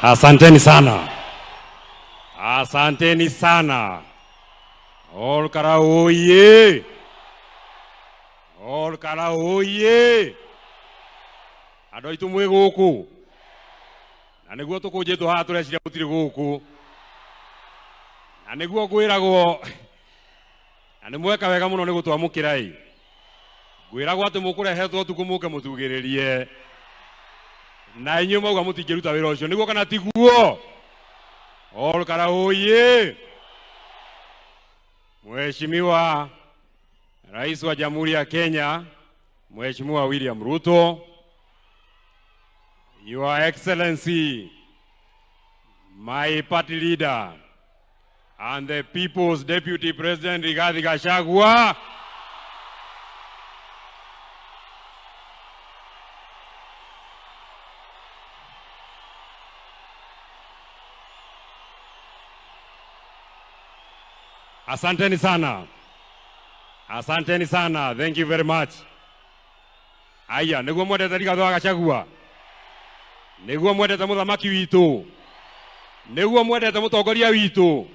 Asanteni sana, asanteni sana. Olkalau oye! Olkalau oye! Andũ aitũ mwĩ gũkũ na nĩguo tũkũnjĩtwo haha tũreciria mũtirĩ gũkũ na nĩguo ngwĩragwo na nĩ mweka wega mũno nĩ gũtwamũkĩra ĩ ngwĩragwo atĩ mũkũrehetwo ũtukũ mũke mũtugĩrĩrie na inyuĩ mauga mũtingĩruta wĩra ũcio nĩguo kana tiguo? Olkalau oye! Mheshimiwa Rais wa Jamhuri ya Kenya, Mheshimiwa William Ruto, Your Excellency, my party leader and the People's Deputy President Rigathi Gachagua, asanteni sana. Asanteni sana. Thank you very much. Aya, niguo mwendete Rigathi wa Gachagua. Niguo mwendete muthamaki witu. Niguo mwendete mutongoria witu.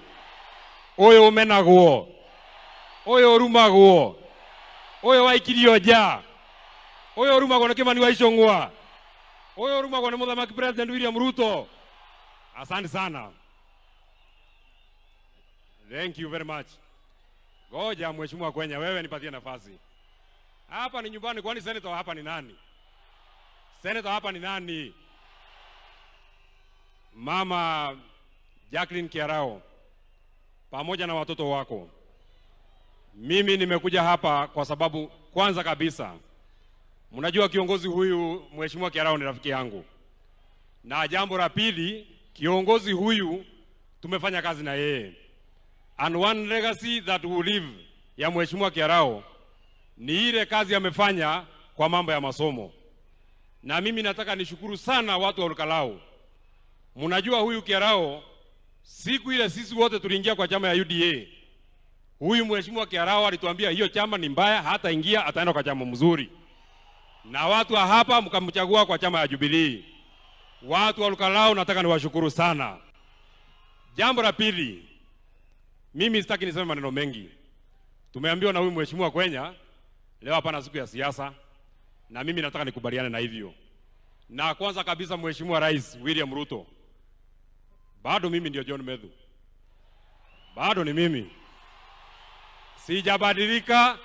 Uyu umenagwo. Uyu urumagwo. Uyu waikirio nja. Uyu urumagwo ni Kimani wa Ichung'wa. Uyu urumagwo ni muthamaki President William Ruto. Asante sana. Thank you very much. Goja Mheshimiwa Kwenya, wewe nipatie nafasi. Hapa ni nyumbani, kwani senator hapa ni nani? Senator hapa ni nani? Mama Jacqueline Kiarao pamoja na watoto wako. Mimi nimekuja hapa kwa sababu kwanza kabisa mnajua kiongozi huyu Mheshimiwa Kiarao ni rafiki yangu. Na jambo la pili, kiongozi huyu tumefanya kazi na yeye. And one legacy that will live ya Mheshimiwa Kiarao ni ile kazi amefanya kwa mambo ya masomo. Na mimi nataka nishukuru sana watu wa Olkalau. Mnajua huyu Kiarao, siku ile sisi wote tuliingia kwa chama ya UDA. Huyu Mheshimiwa Kiarao alituambia hiyo chama ni mbaya, hata ingia ataenda kwa chama mzuri. Na watu wa hapa mkamchagua kwa chama ya Jubilee. Watu wa Olkalau nataka niwashukuru sana. Jambo la pili, mimi sitaki niseme maneno mengi. Tumeambiwa na huyu Mheshimiwa Kwenya leo hapana siku ya siasa, na mimi nataka nikubaliane na hivyo. Na kwanza kabisa Mheshimiwa Rais William Ruto, bado mimi ndio John Methu, bado ni mimi, sijabadilika,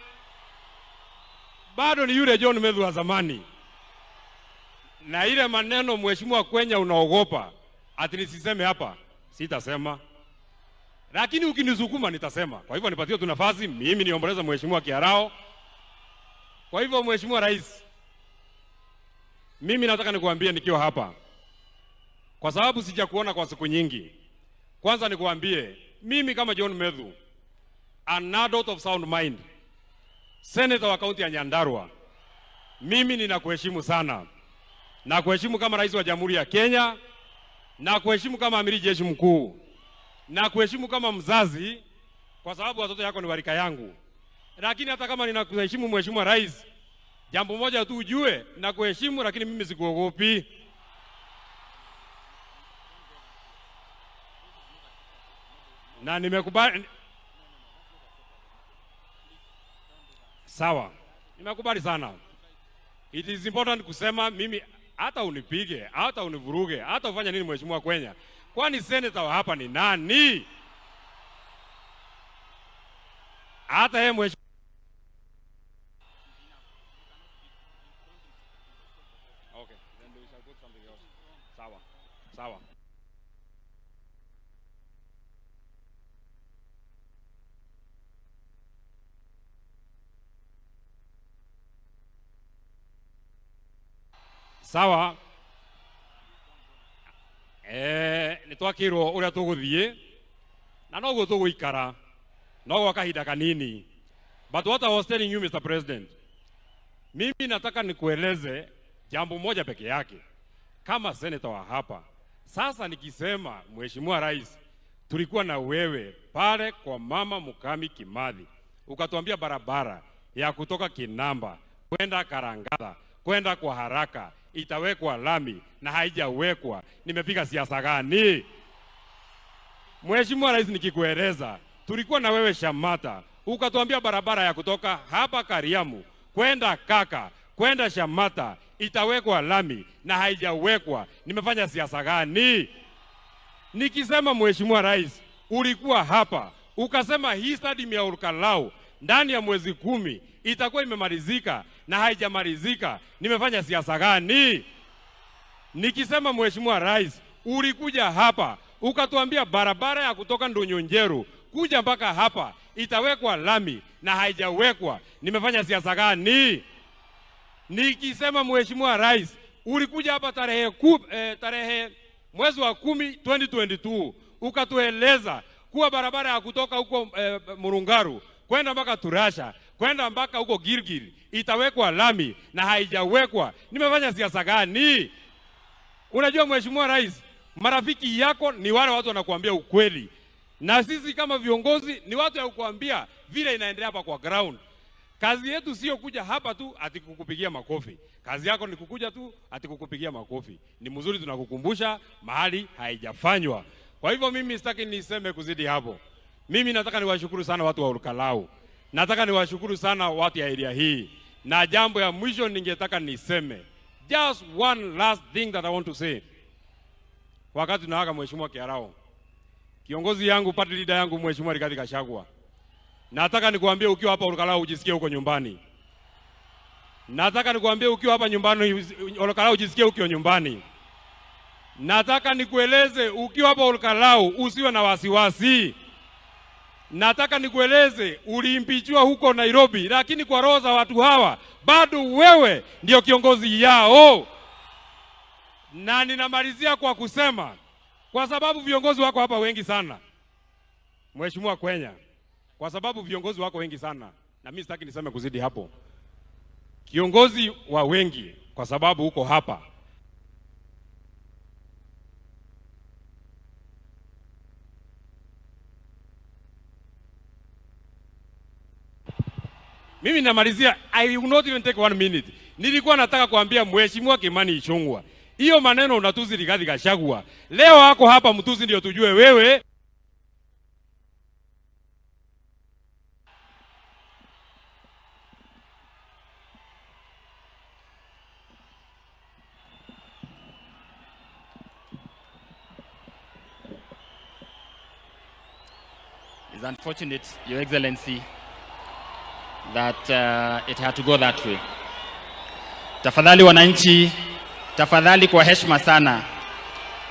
bado ni yule John Methu wa zamani. Na ile maneno Mheshimiwa Kwenya unaogopa ati nisiseme hapa, sitasema, lakini ukinisukuma nitasema. Kwa hivyo nipatie tu nafasi mimi niomboleze Mheshimiwa Kiarao. Kwa hivyo Mheshimiwa Rais, mimi nataka nikuambie nikiwa hapa, kwa sababu sijakuona kwa siku nyingi. Kwanza nikuambie mimi kama John Methu, an adult of sound mind, senator wa kaunti ya Nyandarua, mimi ninakuheshimu sana. Nakuheshimu kama rais wa Jamhuri ya Kenya, nakuheshimu kama amiri jeshi mkuu, nakuheshimu kama mzazi, kwa sababu watoto yako ni warika yangu. Lakini hata kama ninakuheshimu Mheshimiwa Rais, jambo moja tu ujue, nakuheshimu lakini mimi sikuogopi. Na nimekubali. Sawa, nimekubali sana. It is important kusema mimi hata unipige, hata univuruge, hata ufanye nini Mheshimiwa Kwenya. Kwani senator wa hapa ni nani? Hata yeye mheshimiwa. Okay, then we shall put something else. Sawa. Sawa. Sawa. Nitwakirwo uria tuguthie na noguo tuguikara no gwa kahinda kanini. But what I was telling you Mr. President, mimi nataka nikueleze jambo moja peke yake kama senator wa hapa. Sasa nikisema Mheshimiwa Rais, tulikuwa na wewe pale kwa Mama Mukami Kimathi, ukatuambia barabara ya kutoka Kinamba kwenda Karangatha kwenda kwa haraka itawekwa lami na haijawekwa, nimepiga siasa gani? Mheshimiwa Rais, nikikueleza tulikuwa na wewe Shamata, ukatuambia barabara ya kutoka hapa Kariamu kwenda Kaka kwenda Shamata itawekwa lami na haijawekwa, nimefanya siasa gani? Nikisema Mheshimiwa Rais, ulikuwa hapa ukasema hii stadium ya Olkalou ndani ya mwezi 10 itakuwa imemalizika na haijamalizika, nimefanya siasa gani? Nikisema Mheshimiwa Rais, ulikuja hapa ukatuambia barabara ya kutoka Ndonyonjeru kuja mpaka hapa itawekwa lami na haijawekwa, nimefanya siasa gani? Nikisema Mheshimiwa Rais, ulikuja hapa tarehe mwezi wa 10 2022 ukatueleza kuwa barabara ya kutoka huko Murungaru kwenda mpaka Turasha kwenda mpaka huko Gilgil itawekwa lami na haijawekwa, nimefanya siasa gani? Unajua Mheshimiwa Rais, marafiki yako ni wale watu wanakuambia ukweli, na sisi kama viongozi ni watu ya kukuambia vile inaendelea hapa kwa ground. Kazi yetu sio kuja hapa tu ati kukupigia makofi. Kazi yako ni kukuja tu ati kukupigia makofi. Ni mzuri tunakukumbusha mahali haijafanywa. Kwa hivyo mimi sitaki niseme kuzidi hapo. Mimi nataka niwashukuru sana watu wa Olkalou. Nataka niwashukuru sana watu ya area hii. Na jambo ya mwisho ningetaka niseme, just one last thing that I want to say. Wakati tunaaga Mheshimiwa Kiarao, kiongozi yangu, party leader yangu Mheshimiwa Rigathi Gachagua, nataka nikuambie ukiwa hapa Olkalou ujisikie uko nyumbani. Nataka nikuambie ukiwa hapa nyumbani Olkalou ujisikie ukiwa nyumbani. Nataka nikueleze ukiwa hapa Olkalou usiwe na wasiwasi. Nataka nikueleze uliimpeachiwa huko Nairobi, lakini kwa roho za watu hawa bado wewe ndio kiongozi yao. Na ninamalizia kwa kusema, kwa sababu viongozi wako hapa wengi sana, Mheshimiwa Kwenya, kwa sababu viongozi wako wengi sana, na mimi sitaki niseme kuzidi hapo. Kiongozi wa wengi, kwa sababu uko hapa, mimi namalizia, I will not even take 1 minute. Nilikuwa nataka kuambia Mheshimiwa Kimani Ichung'wah, hiyo maneno unatusi Rigathi Gachagua, leo ako hapa mtusi ndio tujue wewe. It's unfortunate, Your Excellency, that it had to go that way. Tafadhali wananchi, tafadhali kwa heshima sana,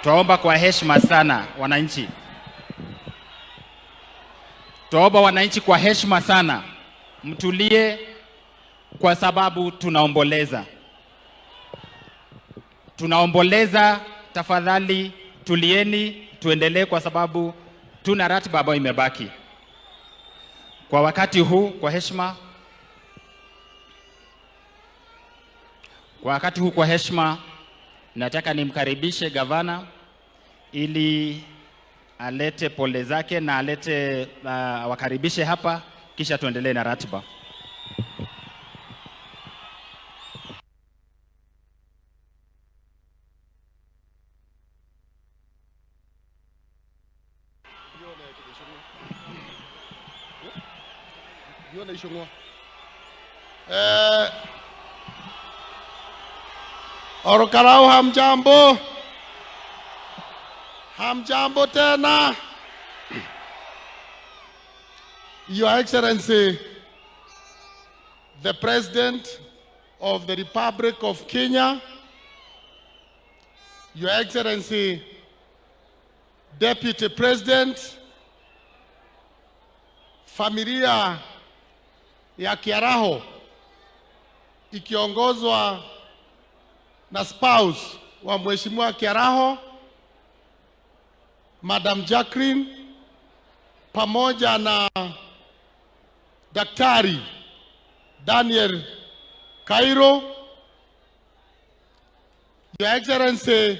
twaomba kwa heshima sana wananchi, twaomba wananchi kwa heshima sana mtulie, kwa sababu tunaomboleza, tunaomboleza. Tafadhali tulieni, tuendelee, kwa sababu tuna ratiba ambayo imebaki. Kwa wakati huu, kwa heshima, kwa wakati huu, kwa heshima, nataka nimkaribishe gavana ili alete pole zake na alete wakaribishe hapa, kisha tuendelee na ratiba. Olkalou hamjambo? Hamjambo tena? Your Excellency, the President of the Republic of Kenya, Your Excellency, Deputy President, familia ya Kiaraho ikiongozwa na spouse wa Mheshimiwa Kiaraho, Madam Jacqueline, pamoja na Daktari Daniel Cairo, Your Excellency,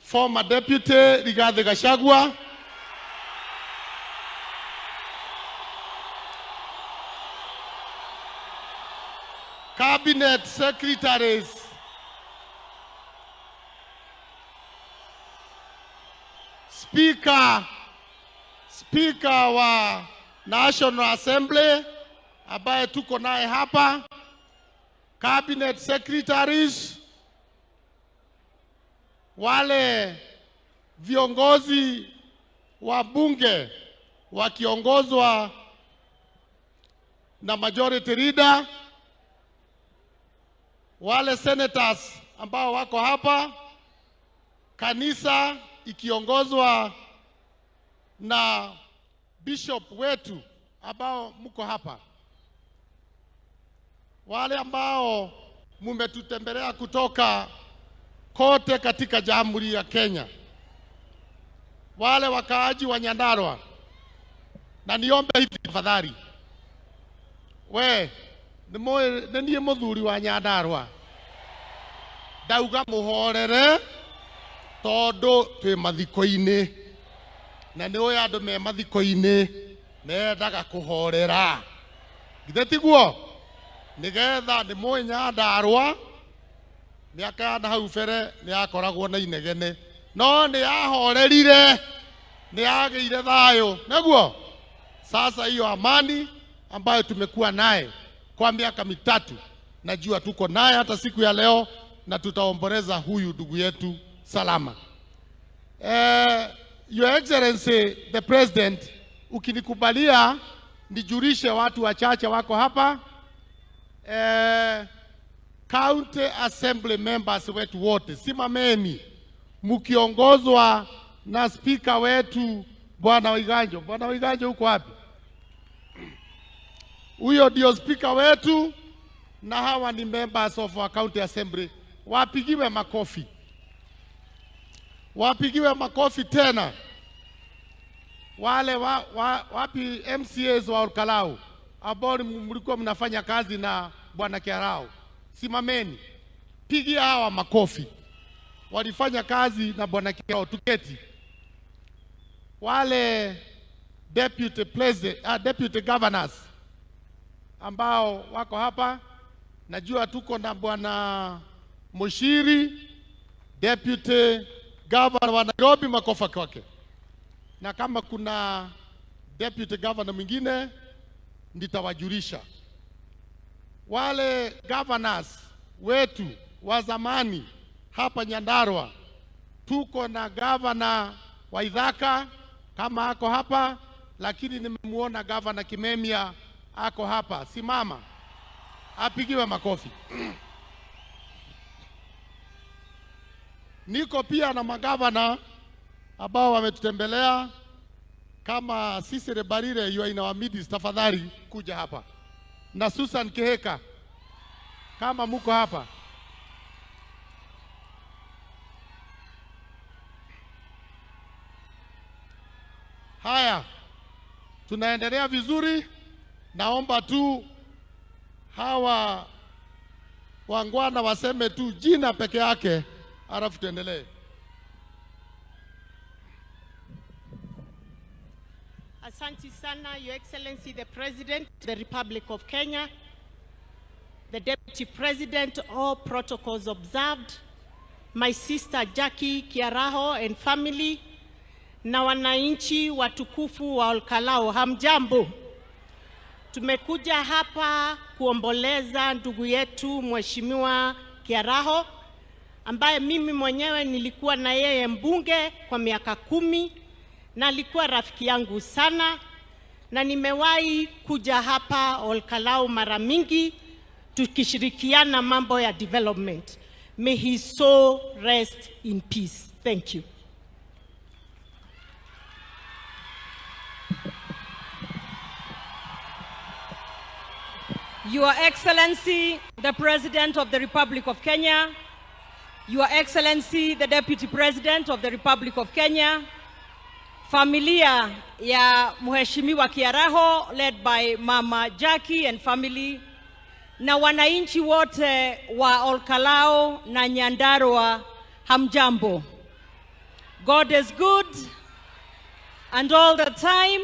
former Deputy Rigathi Gachagua, Cabinet Secretaries Speaker wa National Assembly ambaye tuko naye hapa, cabinet secretaries, wale viongozi wa bunge wakiongozwa na majority leader, wale senators ambao wako hapa, kanisa ikiongozwa na bishop wetu ambao mko hapa, wale ambao mumetutembelea kutoka kote katika Jamhuri ya Kenya, wale wakaaji wa Nyandarua, na niombe hivi tafadhali, we nĩ niĩ mũthuri wa Nyandarua, ndauga mũhorere tondũ twĩ mathiko-inĩ, na nĩ ũĩ andũ me mathiko-inĩ mendaga kũhorera, githĩ tiguo? Nĩgetha nĩ mũĩ Nyandarua mĩaka ya nahau mbere nĩ yakoragwo na inegene, no nĩ yahorerire, nĩ yagĩire thayũ, nĩguo sasa hiyo amani ambayo tumekuwa naye kwa miaka 3, najua tuko naye hata siku ya leo, na tutaomboleza huyu ndugu yetu salama. Your Excellency the President, ukinikubalia nijulishe watu wachache wako hapa. County Assembly members wetu wote simameni, mkiongozwa na spika wetu Bwana Waiganjo. Bwana Waiganjo uko wapi? Huyo ndio spika wetu, na hawa ni members of our county assembly. Wapigiwe makofi, wapigiwe makofi tena. Wale wapi MCAs wa Olkalou ambao mlikuwa mnafanya kazi na Bwana Kiarao, simameni, pigia hawa makofi. Walifanya kazi na Bwana Kiarao, tuketi. Wale deputy president, deputy governors ambao wako hapa, najua tuko na Bwana Mushiri, deputy governor wa Nairobi, makofi kwake. Na kama kuna deputy governor mwingine nitawajulisha. Wale governors wetu wa zamani hapa Nyandarua, tuko na governor wa Ithaka kama ako hapa, lakini nimemuona governor Kimemia ako hapa. Simama, apigiwe makofi. Niko pia na magavana ambao wametutembelea kama Cecily Mbarire, you are in our midst, tafadhali kuja hapa, na Susan Kihika kama muko hapa. Haya, tunaendelea vizuri. Naomba tu hawa wangwana waseme tu jina peke yake, alafu tuendelee. Asante sana, Your Excellency the President of the Republic of Kenya, the Deputy President, all protocols observed, my sister Jackie Kiaraho and family, na wananchi watukufu wa Olkalou, hamjambo. Tumekuja hapa kuomboleza ndugu yetu Mheshimiwa Kiaraho ambaye mimi mwenyewe nilikuwa na yeye mbunge kwa miaka 10 na alikuwa rafiki yangu sana, na nimewahi kuja hapa Olkalou mara mingi tukishirikiana mambo ya development. May his soul rest in peace. Thank you. Your Excellency, the President of the Republic of Kenya, Your Excellency, the Deputy President of the Republic of Kenya, familia ya Mheshimiwa Kiaraho led by Mama Jackie and family, na wananchi wote wa Olkalou na Nyandarua, hamjambo. God is good and all the time.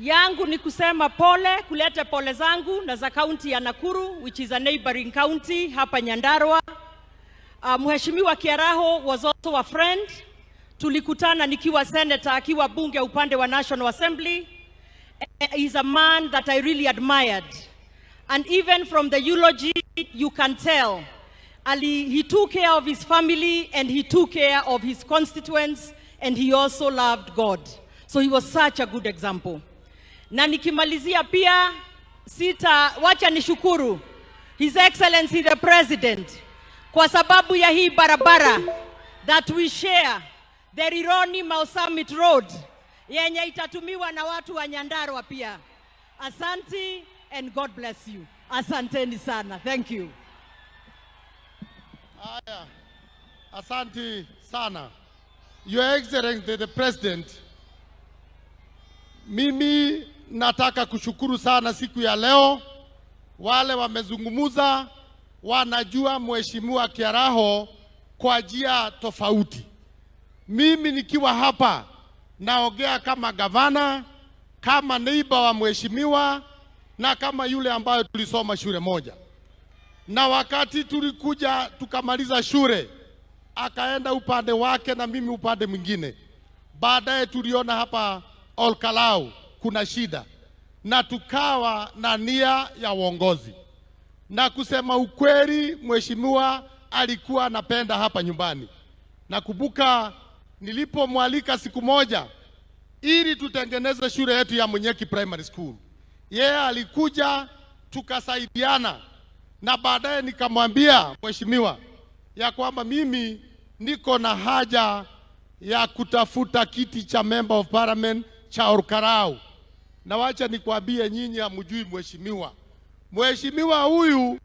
Yangu ni kusema pole, kuleta pole zangu na za kaunti ya Nakuru, which is a neighboring county hapa Nyandarua. Mheshimiwa Kiaraho was also a friend. Tulikutana nikiwa senator, akiwa bunge upande wa National Assembly. He's a man that I really admired. And even from the eulogy, you can tell. Ali, he took care of his family and he took care of his constituents and he also loved God. So he was such a good example. Na nikimalizia pia sita wacha nishukuru His Excellency the President kwa sababu ya hii barabara that we share, the Rironi Mau Summit Road yenye itatumiwa na watu wa Nyandarua pia. Asante and God bless you. Asanteni sana. Thank you. Haya, asanti sana. Your Excellency the President, mimi nataka kushukuru sana siku ya leo. Wale wamezungumza wanajua Mheshimiwa Kiaraho kwa njia tofauti. Mimi nikiwa hapa naongea kama gavana, kama neighbor wa mheshimiwa na kama yule ambayo tulisoma shule moja na wakati tulikuja tukamaliza shule, akaenda upande wake na mimi upande mwingine. Baadaye tuliona hapa Olkalou kuna shida, na tukawa na nia ya uongozi. Na kusema ukweli, mheshimiwa alikuwa anapenda hapa nyumbani. Nakumbuka nilipomwalika siku moja ili tutengeneze shule yetu ya Munyeki Primary School, yeye alikuja tukasaidiana na baadaye nikamwambia mheshimiwa ya kwamba mimi niko na haja ya kutafuta kiti cha member of parliament cha Olkalou, na wacha nikwambie nyinyi hamjui mheshimiwa. Mheshimiwa huyu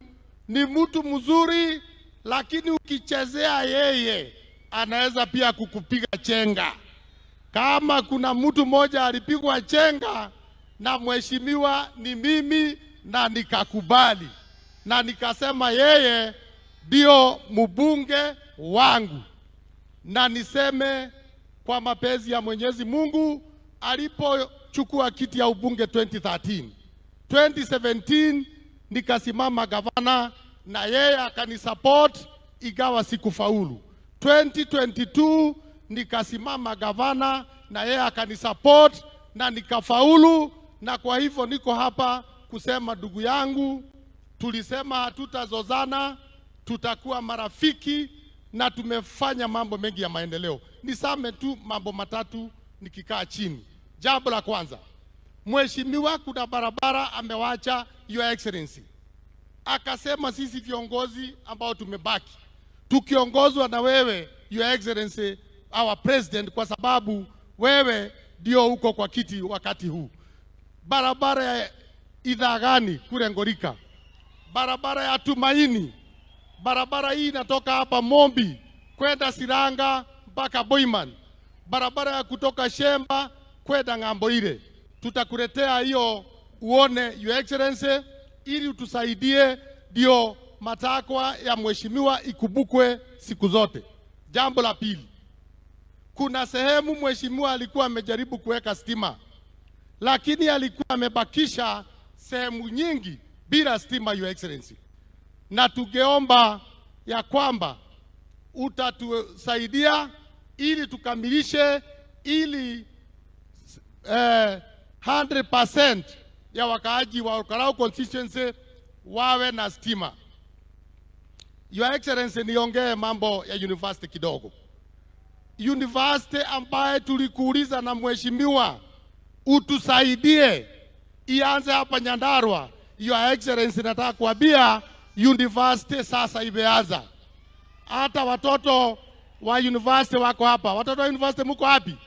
ni mtu mzuri, lakini ukichezea yeye anaweza pia kukupiga chenga. Kama kuna mtu mmoja alipigwa chenga na mheshimiwa ni mimi, na nikakubali na nikasema yeye ndio mbunge wangu, na niseme kwa mapenzi ya Mwenyezi Mungu, alipochukua kiti ya ubunge 2013, 2017 nikasimama gavana na yeye akanisupport, ingawa sikufaulu. 2022 nikasimama gavana na yeye akanisupport na nikafaulu, na kwa hivyo niko hapa kusema ndugu yangu, tulisema hatutazozana, tutakuwa marafiki na tumefanya mambo mengi ya maendeleo. Niseme tu mambo matatu nikikaa chini. Jambo la kwanza, mheshimiwa, kuna barabara amewacha Your Excellency, akasema sisi viongozi ambao tumebaki tukiongozwa na wewe Your Excellency our President, kwa sababu wewe ndio uko kwa kiti wakati huu. Barabara ya Idhagani kule Ngorika, barabara ya Tumaini, barabara hii inatoka hapa Mombi kwenda Siranga mpaka Boiman, barabara ya kutoka Shemba kwenda ng'ambo ile. Tutakuletea hiyo uone, Your Excellency, ili utusaidie, ndio matakwa ya mheshimiwa ikumbukwe siku zote. Jambo la pili, kuna sehemu mheshimiwa alikuwa amejaribu kuweka stima, lakini alikuwa amebakisha sehemu nyingi bila stima, Your Excellency, na tungeomba ya kwamba utatusaidia ili tukamilishe ili 100% ya wakaaji wa Olkalou constituency wawe na stima. Your Excellency, niongee mambo ya university kidogo. University ambaye tulikuuliza na mheshimiwa utusaidie ianze hapa Nyandarua. Your Excellency, nataka kuambia university sasa imeanza. Hata watoto wa university wako hapa. Watoto wa university muko wapi?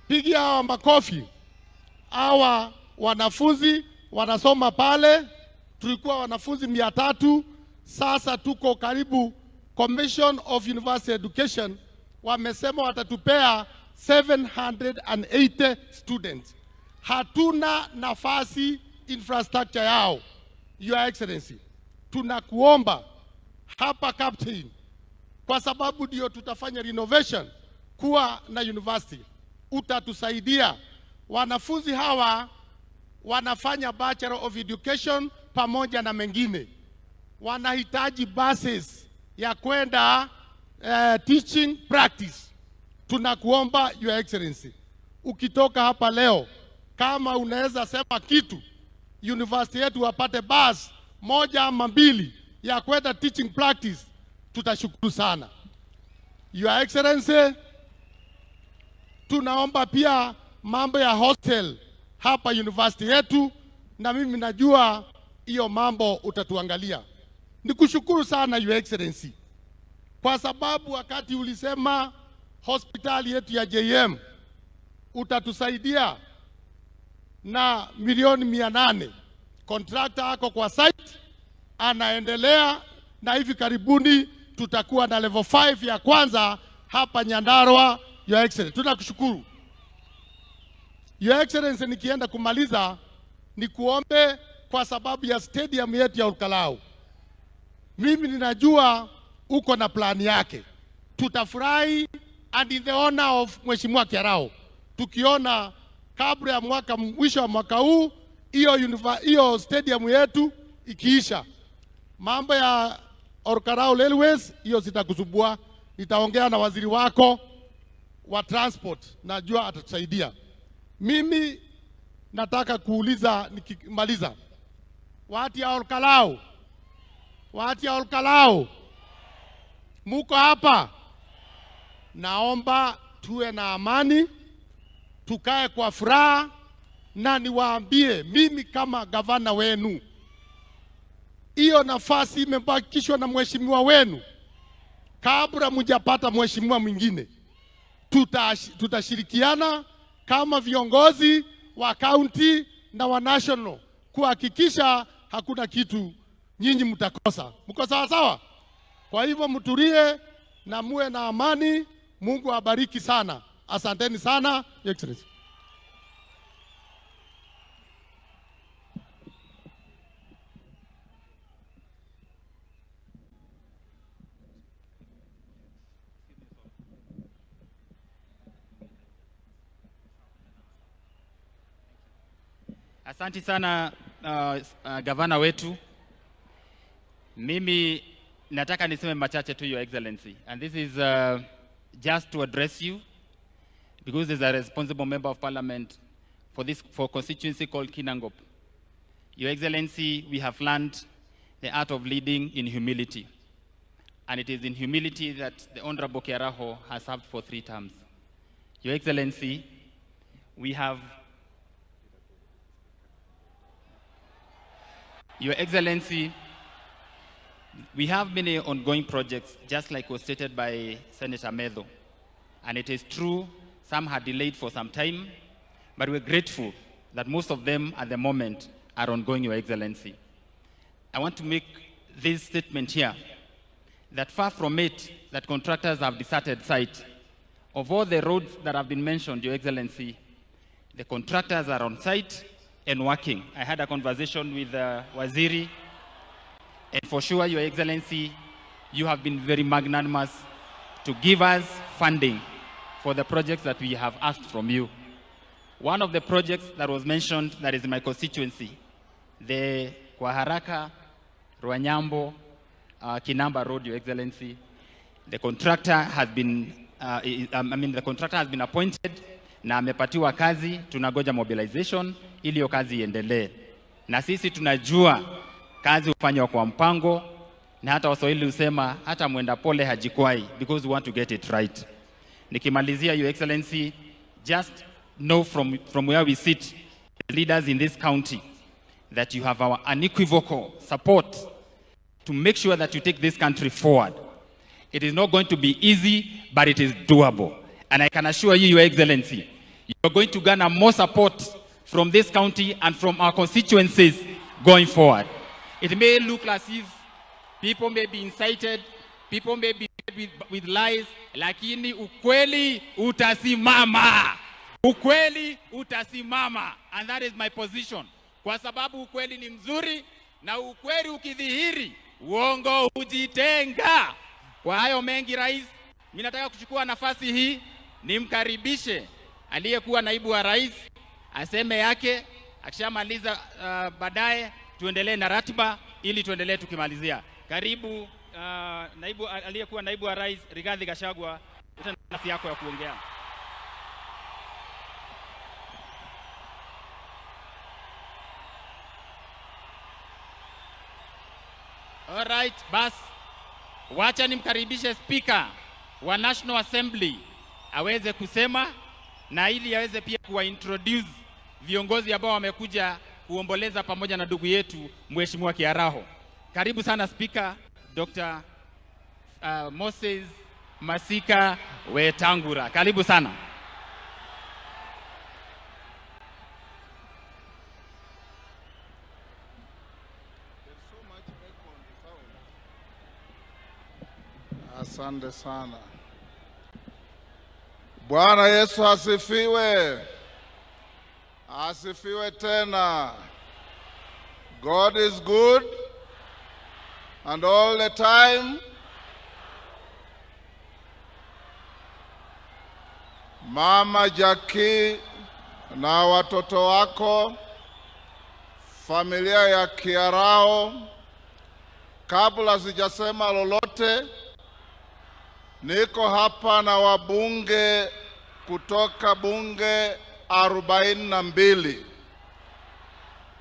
Pigia hawa makofi. Hawa wanafunzi wanasoma pale, tulikuwa wanafunzi 300, sasa tuko karibu. Commission of University Education wamesema watatupea 780 students. Hatuna nafasi infrastructure yao. Your Excellency, tunakuomba hapa Captain, kwa sababu ndio tutafanya renovation kuwa na university, utatusaidia. Wanafunzi hawa wanafanya Bachelor of Education pamoja na mengine, wanahitaji buses ya kwenda teaching practice. Tunakuomba Your Excellency, ukitoka hapa leo, kama unaweza sema kitu, university yetu wapate bus moja ama mbili ya kwenda teaching practice, tutashukuru sana. Your Excellency, tunaomba pia mambo ya hostel hapa university yetu, na mimi najua hiyo mambo utatuangalia. Nikushukuru sana Your Excellency, kwa sababu wakati ulisema hospitali yetu ya JM utatusaidia na milioni 800, contractor ako kwa site anaendelea, na hivi karibuni tutakuwa na level 5 ya kwanza hapa Nyandarua. Your Excellency, tunakushukuru. Your Excellency, nikienda kumaliza nikuombe kwa sababu ya stadium yetu ya Olkalou. Mimi ninajua uko na plani yake, tutafurahi and in the honor of Mheshimiwa Kiaraho tukiona kabla ya mwaka mwisho wa mwaka huu hiyo stadium yetu ikiisha. Mambo ya Olkalou Railways hiyo sitakusumbua, nitaongea na waziri wako wa transport, najua atatusaidia. Mimi nataka kuuliza nikimaliza, watu ya Olkalou, watu ya Olkalou, muko hapa? Naomba tuwe na amani, tukae kwa furaha, na niwaambie mimi kama gavana wenu, hiyo nafasi imebakishwa na mheshimiwa wenu. Kabla mjapata mheshimiwa mwingine, tutashirikiana kama viongozi wa county na wa national kuhakikisha hakuna kitu nyinyi mtakosa. Mko sawa sawa? Kwa hivyo mtulie na muwe na amani. Mungu awabariki sana. Asanteni sana, Your Excellency. Asante sana gavana wetu. Mimi nataka niseme machache tu, Your Excellency, and this is just to address you because there's a responsible member of parliament for this for constituency called Kinangop. Your Excellency, we have learned the art of leading in humility, and it is in humility that the Honorable Kiaraho has served for three terms. Your Excellency, we have Your Excellency, we have many ongoing projects, just like was stated by Senator Methu. And it is true, some had delayed for some time, but we're grateful that most of them at the moment are ongoing, Your Excellency. I want to make this statement here, that far from it, that contractors have deserted site. Of all the roads that have been mentioned, Your Excellency, the contractors are on site and working. I had a conversation with Waziri, and for sure, Your Excellency, you have been very magnanimous to give us funding for the projects that we have asked from you. One of the projects that was mentioned that is in my constituency, the Kwaharaka, Rwanyambo, Kinamba Road, Your Excellency, the contractor has been, I mean, the contractor has been appointed na amepatiwa kazi, tunangoja mobilization ili hiyo kazi iendelee. Na sisi tunajua kazi hufanywa kwa mpango, na hata Waswahili husema hata mwenda pole hajikwai, because we want to get it right. Nikimalizia, Your Excellency, just know from where we sit, the leaders in this county, that you have our unequivocal support to make sure that you take this country forward. It is not going to be easy, but it is doable. And I can assure you, Your Excellency, you are going to garner more support from this county and from our constituencies going forward. It may look as if people may be incited, people may be with lies, lakini ukweli utasimama. Ukweli utasimama. And that is my position. Kwa sababu ukweli ni mzuri na ukweli ukidhihiri, uongo hujitenga. Kwa hayo mengi, Rais, mimi nataka kuchukua nafasi hii nimkaribishe aliyekuwa naibu wa rais aseme yake. Akishamaliza baadaye tuendelee na ratiba ili tuendelee tukimalizia. Karibu aliyekuwa naibu wa rais Rigathi Gachagua. Leta nafasi yako ya kuongea. Alright, bas wacha nimkaribishe Speaker wa National Assembly aweze kusema na ili aweze pia kuwa introduce viongozi ambao wamekuja kuomboleza pamoja na ndugu yetu Mheshimiwa Kiaraho. Karibu sana Speaker Dr. Moses Masika Wetangula. Karibu sana. Asante sana. Bwana Yesu asifiwe. Asifiwe tena. God is good and all the time. Mama Jackie na watoto wako, familia ya Kiaraho, kabla sijasema lolote, niko hapa na wabunge kutoka bunge 42.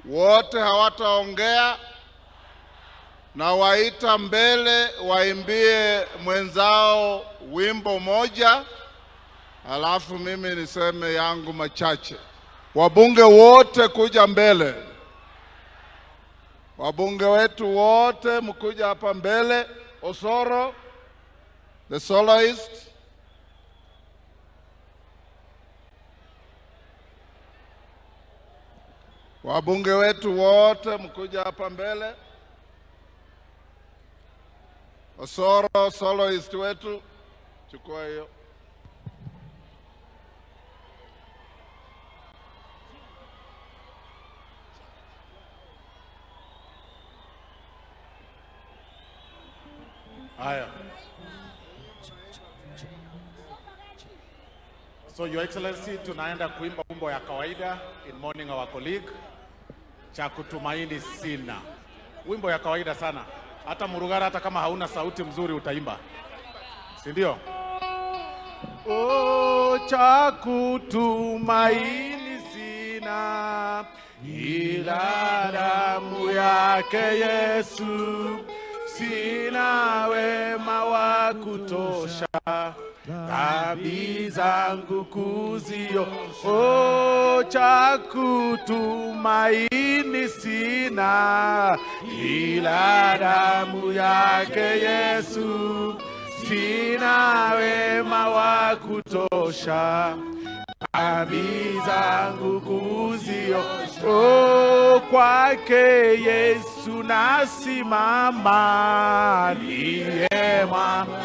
Wote hawataongea, na waita mbele waimbie mwenzao wimbo moja, alafu mimi niseme yangu machache. Wabunge wote kuja mbele, wabunge wetu wote mkuja hapa mbele. Osoro, the soloist. Wabunge wetu wote mkuja hapa mbele. Osoro, soloist wetu, chukua hiyo. Haya. So Your Excellency, tunaenda kuimba wimbo ya kawaida in mourning our colleague, cha kutumaini sina. Wimbo ya kawaida sana. Hata Murugara, hata kama hauna sauti mzuri utaimba, si ndio? Oh, cha kutumaini sina ila damu yake Yesu, sina wema wa kutosha dhambi zangu kuzio. Oh, cha kutumaini sina ila damu yake Yesu, sina wema wa kutosha dhambi zangu kuzio. Oh, kwake Yesu nasimama, ndiye mwamba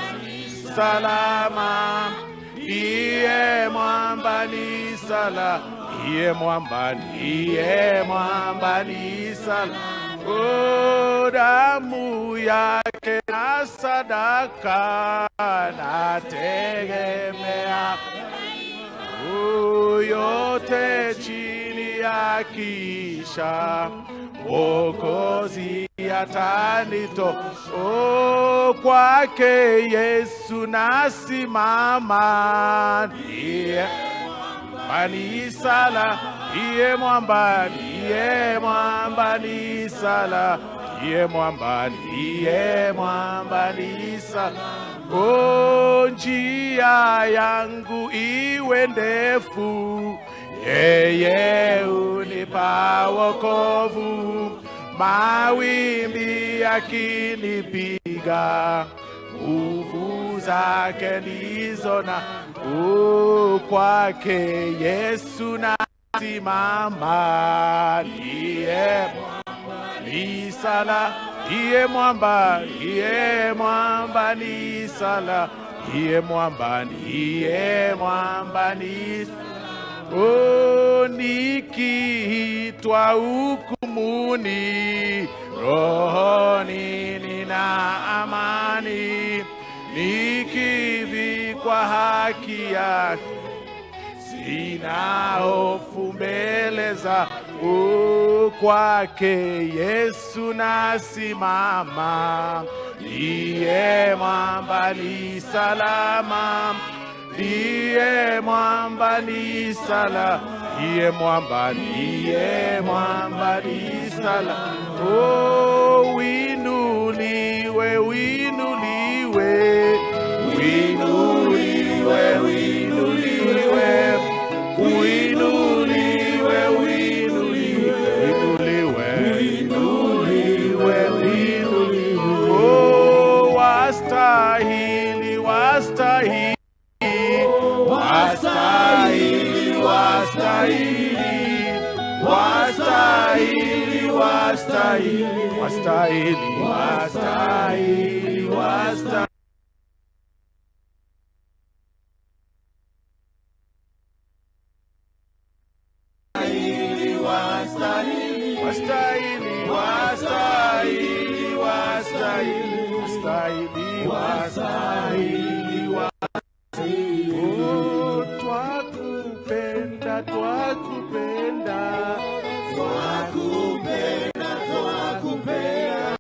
salama, ndiye mwamba ni sala, ndiye mwamba, ndiye mwamba ni sala. Oh, damu yake na sadaka nategemea, yote chini ya kisha Mwokozi atanito. Oh, kwake Yesu nasimama, ndiye mwamba ni sala, ndiye mwamba, ndiye mwamba ni sala, ndiye mwamba, ndiye mwamba ni sala. Oh, njia yangu iwe ndefu, yeye unipa wokovu, mawimbi yakinipiga, nguvu zake ndizo na. Oh, kwake Yesu nasimama, ndiye ni sala, ndiye mwamba, ndiye mwamba ni sala, ndiye mwamba, ndiye mwamba ni. Oh, nikiitwa hukumuni, rohoni nina amani, nikivikwa haki yake, sina hofu mbele za. Kwake Yesu nasimama, ndiye mwamba ni salama, Ndiye mwamba ni sala, ndiye mwamba, ndiye mwamba ni sala. Oh, uinuliwe, uinuliwe, uinuliwe, uinuliwe, uinuliwe, uinuliwe, uinuliwe, uinuliwe. Oh, wastahili, wastahili, wastahili, wastahili, wastahili, wastahili, wastahili, wastahili, wastahili. Wastahili, wastahili, wastahili, wastahili, wastahili, wastahili. Oh, twakupenda, twakupenda, twakupenda, twakupenda,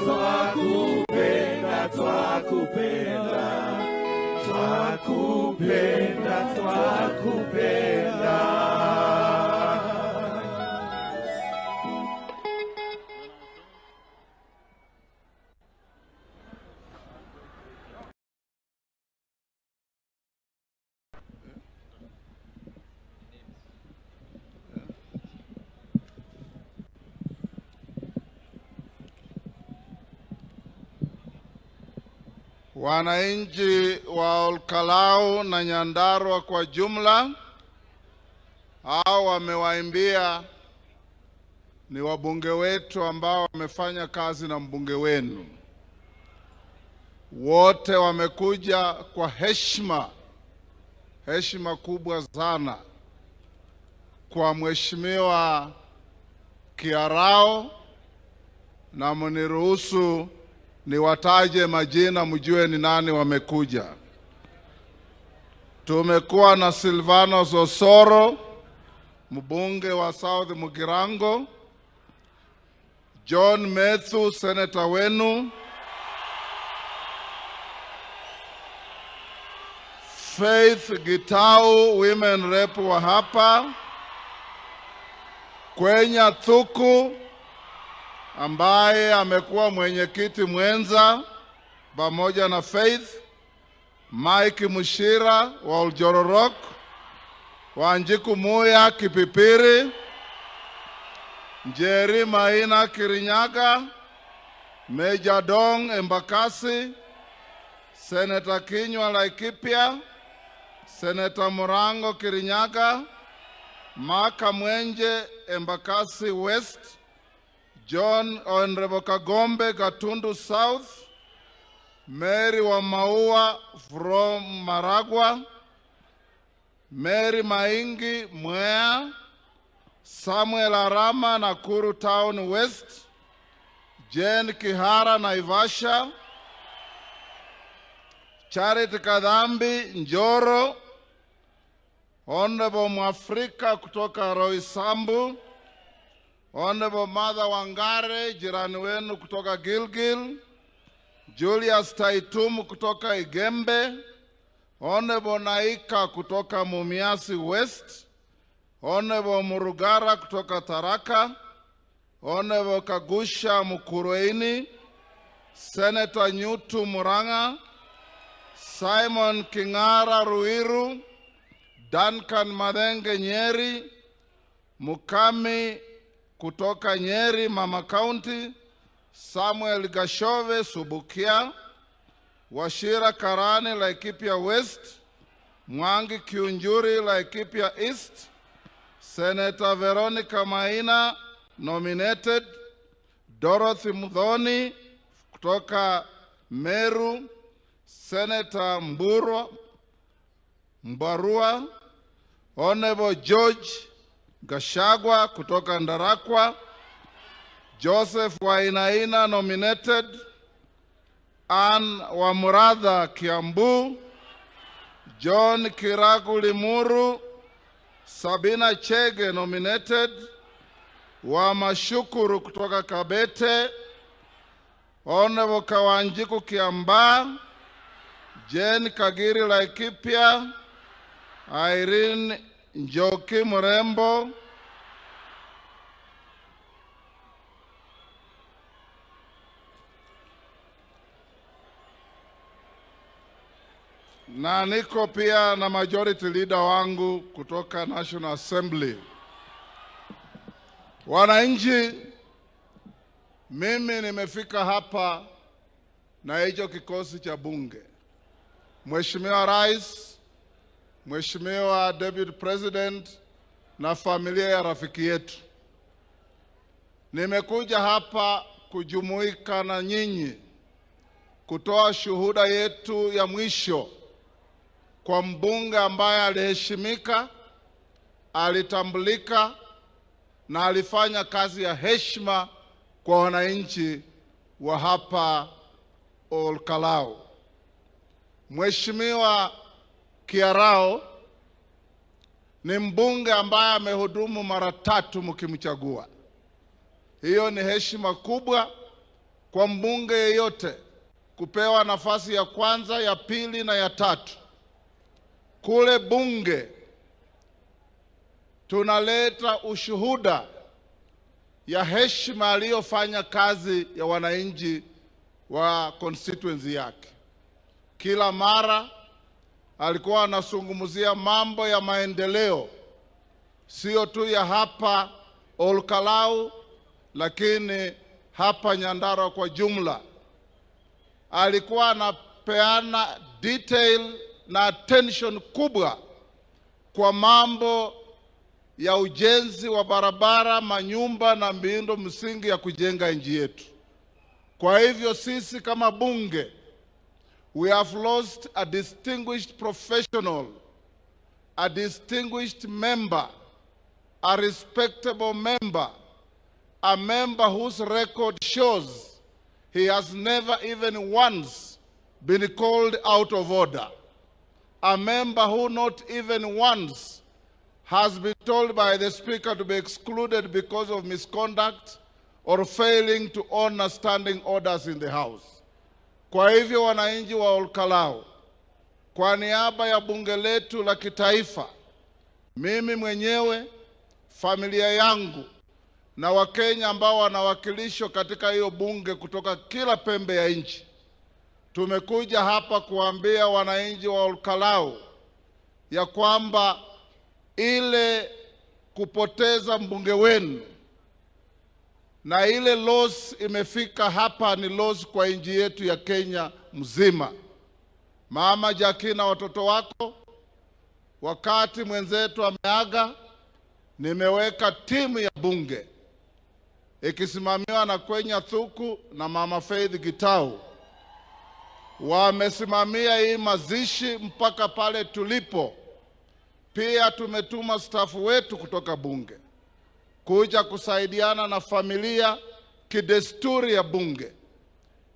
twakupenda, twakupenda, twakupenda, twakupenda. Wananchi wa Olkalau na Nyandarua kwa jumla, hao wamewaimbia ni wabunge wetu ambao wamefanya kazi na mbunge wenu. Wote wamekuja kwa heshima, heshima kubwa sana kwa Mheshimiwa Kiarao, na mniruhusu niwataje majina mjue ni nani wamekuja. Tumekuwa na Silvanos Osoro, mbunge wa South Mugirango, John Methu, seneta wenu, Faith Gitau, women rep wa hapa, Kwenya Thuku ambaye amekuwa mwenyekiti mwenza pamoja na Faith, Mike Mushira wa Oljororok, Wanjiku Muya Kipipiri, Njeri Maina Kirinyaga, Major Dong Embakasi, Senator Kinyua Laikipia, Senator Murango Kirinyaga, Maka Mwenje Embakasi West, John Honorable Kagombe Gatundu South, Mary Wamaua from Maragua, Mary Maingi Mwea, Samuel Arama Nakuru Town West, Jane Kihara Naivasha, Charity Kadhambi Njoro, Honorable Mwafrika kutoka Roysambu, Honorable Martha Wangare jirani wenu kutoka Gilgil, Julius Taitumu kutoka Igembe, Honorable Naika kutoka Mumias West, Honorable Murugara kutoka Tharaka, Honorable Kagusha Mukurweini, Senator Nyutu Murang'a, Simon King'ara Ruiru, Duncan Mathenge Nyeri, Mukami kutoka Nyeri Mama County, Samuel Gashove Subukia, Wachira Karani Laikipia West, Mwangi Kiunjuri Laikipia East, Senator Veronica Maina nominated, Dorothy Muthoni kutoka Meru, Senator Mbarua, Honorable George Gachagua kutoka Ndarakwa, Joseph Wainaina nominated, Ann Wamuratha Kiambu, John Kiragu Limuru, Sabina Chege nominated, Wamashukuru kutoka Kabete, Honorable Kawanjiku Kiambaa, Jane Kagiri Laikipia, Irene Njoki Murembo, na niko pia na majority leader wangu kutoka National Assembly. Wananchi, mimi nimefika hapa na hicho kikosi cha bunge. Mheshimiwa Rais, Mheshimiwa Deputy President na familia ya rafiki yetu. Nimekuja hapa kujumuika na nyinyi kutoa shuhuda yetu ya mwisho kwa mbunge ambaye aliheshimika, alitambulika na alifanya kazi ya heshima kwa wananchi wa hapa Olkalou. Mheshimiwa Kiarao ni mbunge ambaye amehudumu mara tatu mkimchagua. Hiyo ni heshima kubwa kwa mbunge yeyote kupewa nafasi ya kwanza, ya pili na ya tatu. Kule bunge tunaleta ushuhuda ya heshima aliyofanya kazi ya wananchi wa constituency yake. Kila mara alikuwa anazungumzia mambo ya maendeleo, sio tu ya hapa Olkalou, lakini hapa Nyandarua kwa jumla. Alikuwa anapeana detail na attention kubwa kwa mambo ya ujenzi wa barabara, manyumba na miundo msingi ya kujenga nchi yetu. Kwa hivyo sisi kama bunge, we have lost a distinguished professional, a distinguished member, a respectable member, a member whose record shows he has never even once been called out of order, a member who not even once has been told by the Speaker to be excluded because of misconduct or failing to honor standing orders in the House. Kwa hivyo wananchi wa Olkalou, kwa niaba ya bunge letu la kitaifa, mimi mwenyewe, familia yangu na Wakenya ambao wanawakilishwa katika hiyo bunge kutoka kila pembe ya nchi, tumekuja hapa kuambia wananchi wa Olkalou ya kwamba ile kupoteza mbunge wenu na ile loss imefika hapa ni loss kwa nchi yetu ya Kenya mzima. Mama Jackie na watoto wako, wakati mwenzetu ameaga, nimeweka timu ya bunge ikisimamiwa na Kwenya Thuku na Mama Faith Gitau, wamesimamia hii mazishi mpaka pale tulipo. Pia tumetuma staff wetu kutoka bunge kuja kusaidiana na familia kidesturi ya bunge,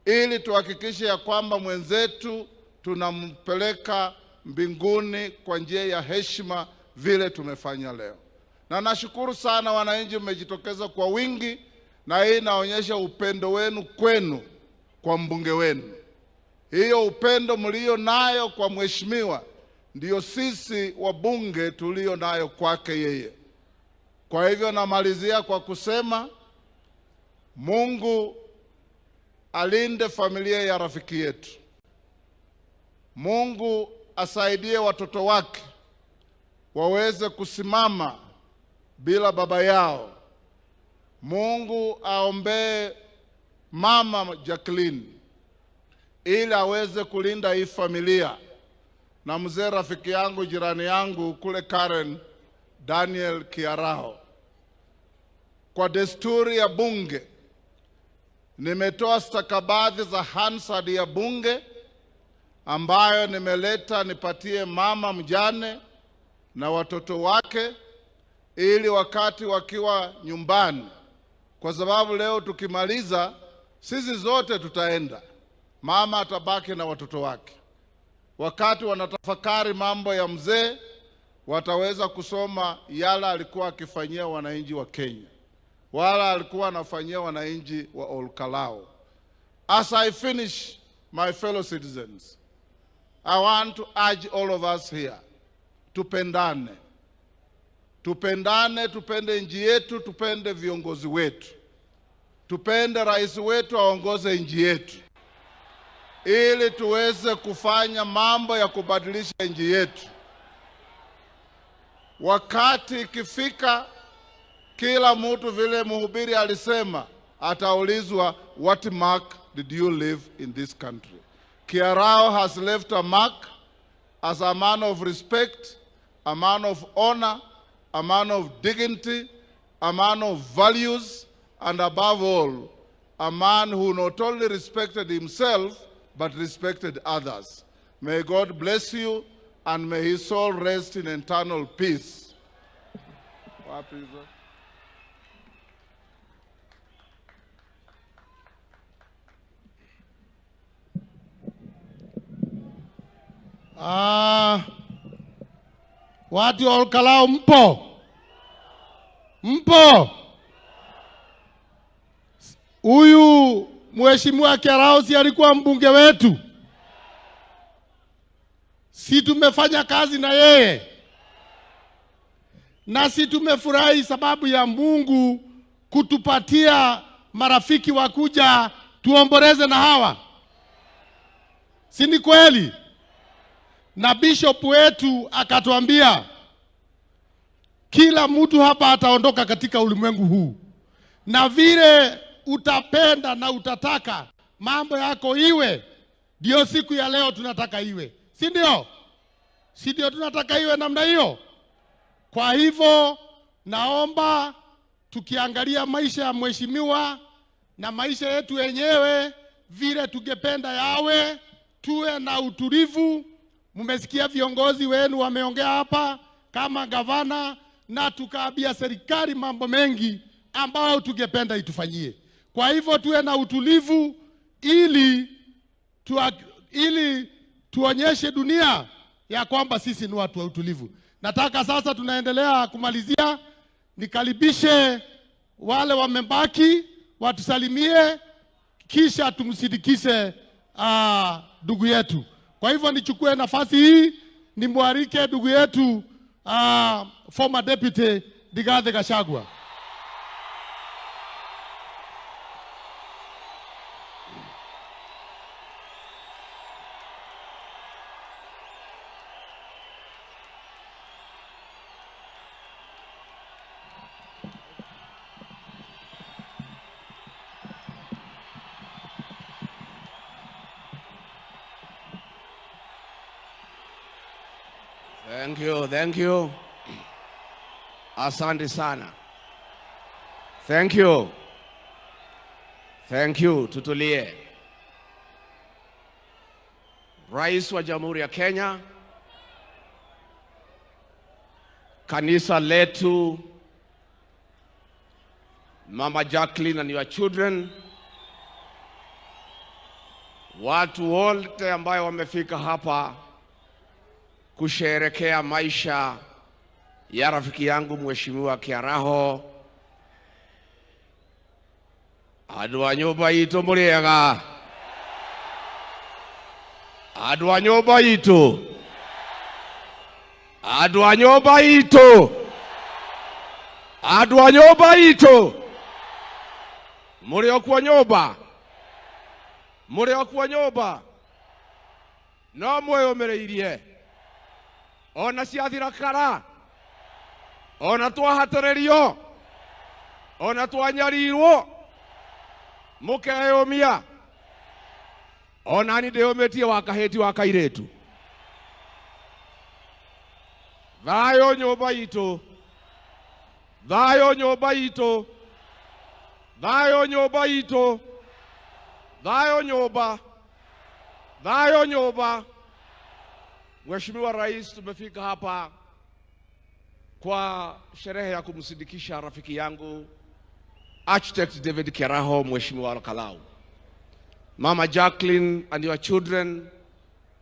ili tuhakikishe ya kwamba mwenzetu tunampeleka mbinguni kwa njia ya heshima vile tumefanya leo. Na nashukuru sana wananchi, mmejitokeza kwa wingi, na hii inaonyesha upendo wenu kwenu kwa mbunge wenu. Hiyo upendo mlio nayo kwa mheshimiwa ndiyo sisi wabunge tulio nayo kwake yeye. Kwa hivyo namalizia kwa kusema Mungu alinde familia ya rafiki yetu. Mungu asaidie watoto wake waweze kusimama bila baba yao. Mungu aombee mama Jacqueline ili aweze kulinda hii familia, na mzee rafiki yangu jirani yangu kule Karen, Daniel Kiarao. Kwa desturi ya bunge, nimetoa stakabadhi za Hansard ya bunge ambayo nimeleta nipatie mama mjane na watoto wake, ili wakati wakiwa nyumbani, kwa sababu leo tukimaliza sisi zote tutaenda, mama atabaki na watoto wake. Wakati wanatafakari mambo ya mzee, wataweza kusoma yala alikuwa akifanyia wananchi wa Kenya, wala alikuwa anafanyia wananchi wa Olkalou. As I finish, my fellow citizens, I want to urge all of us here, tupendane. Tupendane, tupende nchi yetu, tupende viongozi wetu. Tupende rais wetu aongoze nchi yetu, ili tuweze kufanya mambo ya kubadilisha nchi yetu. Wakati ikifika, kila mtu, vile mhubiri alisema, ataulizwa, "What mark did you leave in this country?" Kiaraho has left a mark as a man of respect, a man of honor, a man of dignity, a man of values, and above all, a man who not only respected himself, but respected others. May God bless you, and may his soul rest in eternal peace. Wapi hizo? Ah, watu wa Olkalou mpo? Mpo? Huyu Mheshimiwa Kiaraho si alikuwa mbunge wetu? Si tumefanya kazi na yeye? Na si tumefurahi sababu ya Mungu kutupatia marafiki wa kuja tuomboleze na hawa? Si ni kweli? Na bishop wetu akatuambia kila mtu hapa ataondoka katika ulimwengu huu, na vile utapenda na utataka mambo yako iwe, ndio siku ya leo tunataka iwe, si ndio? Si ndio tunataka iwe namna hiyo? Kwa hivyo naomba tukiangalia maisha ya mheshimiwa na maisha yetu wenyewe vile tungependa yawe, tuwe na utulivu. Mmesikia viongozi wenu wameongea hapa kama gavana, na tukaambia serikali mambo mengi ambayo tungependa itufanyie. Kwa hivyo tuwe na utulivu ili tuonyeshe dunia ya kwamba sisi ni watu wa utulivu. Nataka sasa, tunaendelea kumalizia, nikaribishe wale wamebaki watusalimie, kisha tumsindikishe ndugu yetu. Kwa hivyo nichukue nafasi hii nimwalike ndugu yetu former deputy Rigathi Gachagua. Thank you, thank you. Asante sana. Thank you. Thank you. Tutulie. Rais wa Jamhuri ya Kenya, kanisa letu, Mama Jacqueline and your children, watu wote ambayo wamefika hapa kusherekea maisha ya rafiki yangu Mheshimiwa Kiaraho. Andũ a nyũmba itũ, mũrĩega? Andũ a nyũmba itũ, andũ a nyũmba itũ, andũ a nyũmba itũ, mũrĩ o kuo nyũmba? Mũrĩ o kuo nyũmba? No mwĩyũmĩrĩirie ona ciathira kara, ona twahatĩrĩrio, ona twanyarirwo, mũkeyũmia. Ona ni ndĩyũmĩtie wa kahĩti wa kairĩtu. Thayũ nyũmba itũ, thayũ nyũmba itũ, thayũ nyũmba itũ, thayũ nyũmba, thayũ nyũmba. Mheshimiwa Rais, tumefika hapa kwa sherehe ya kumsindikisha rafiki yangu Architect David Kiaraho, Mheshimiwa Olkalou. Mama Jacqueline and your children,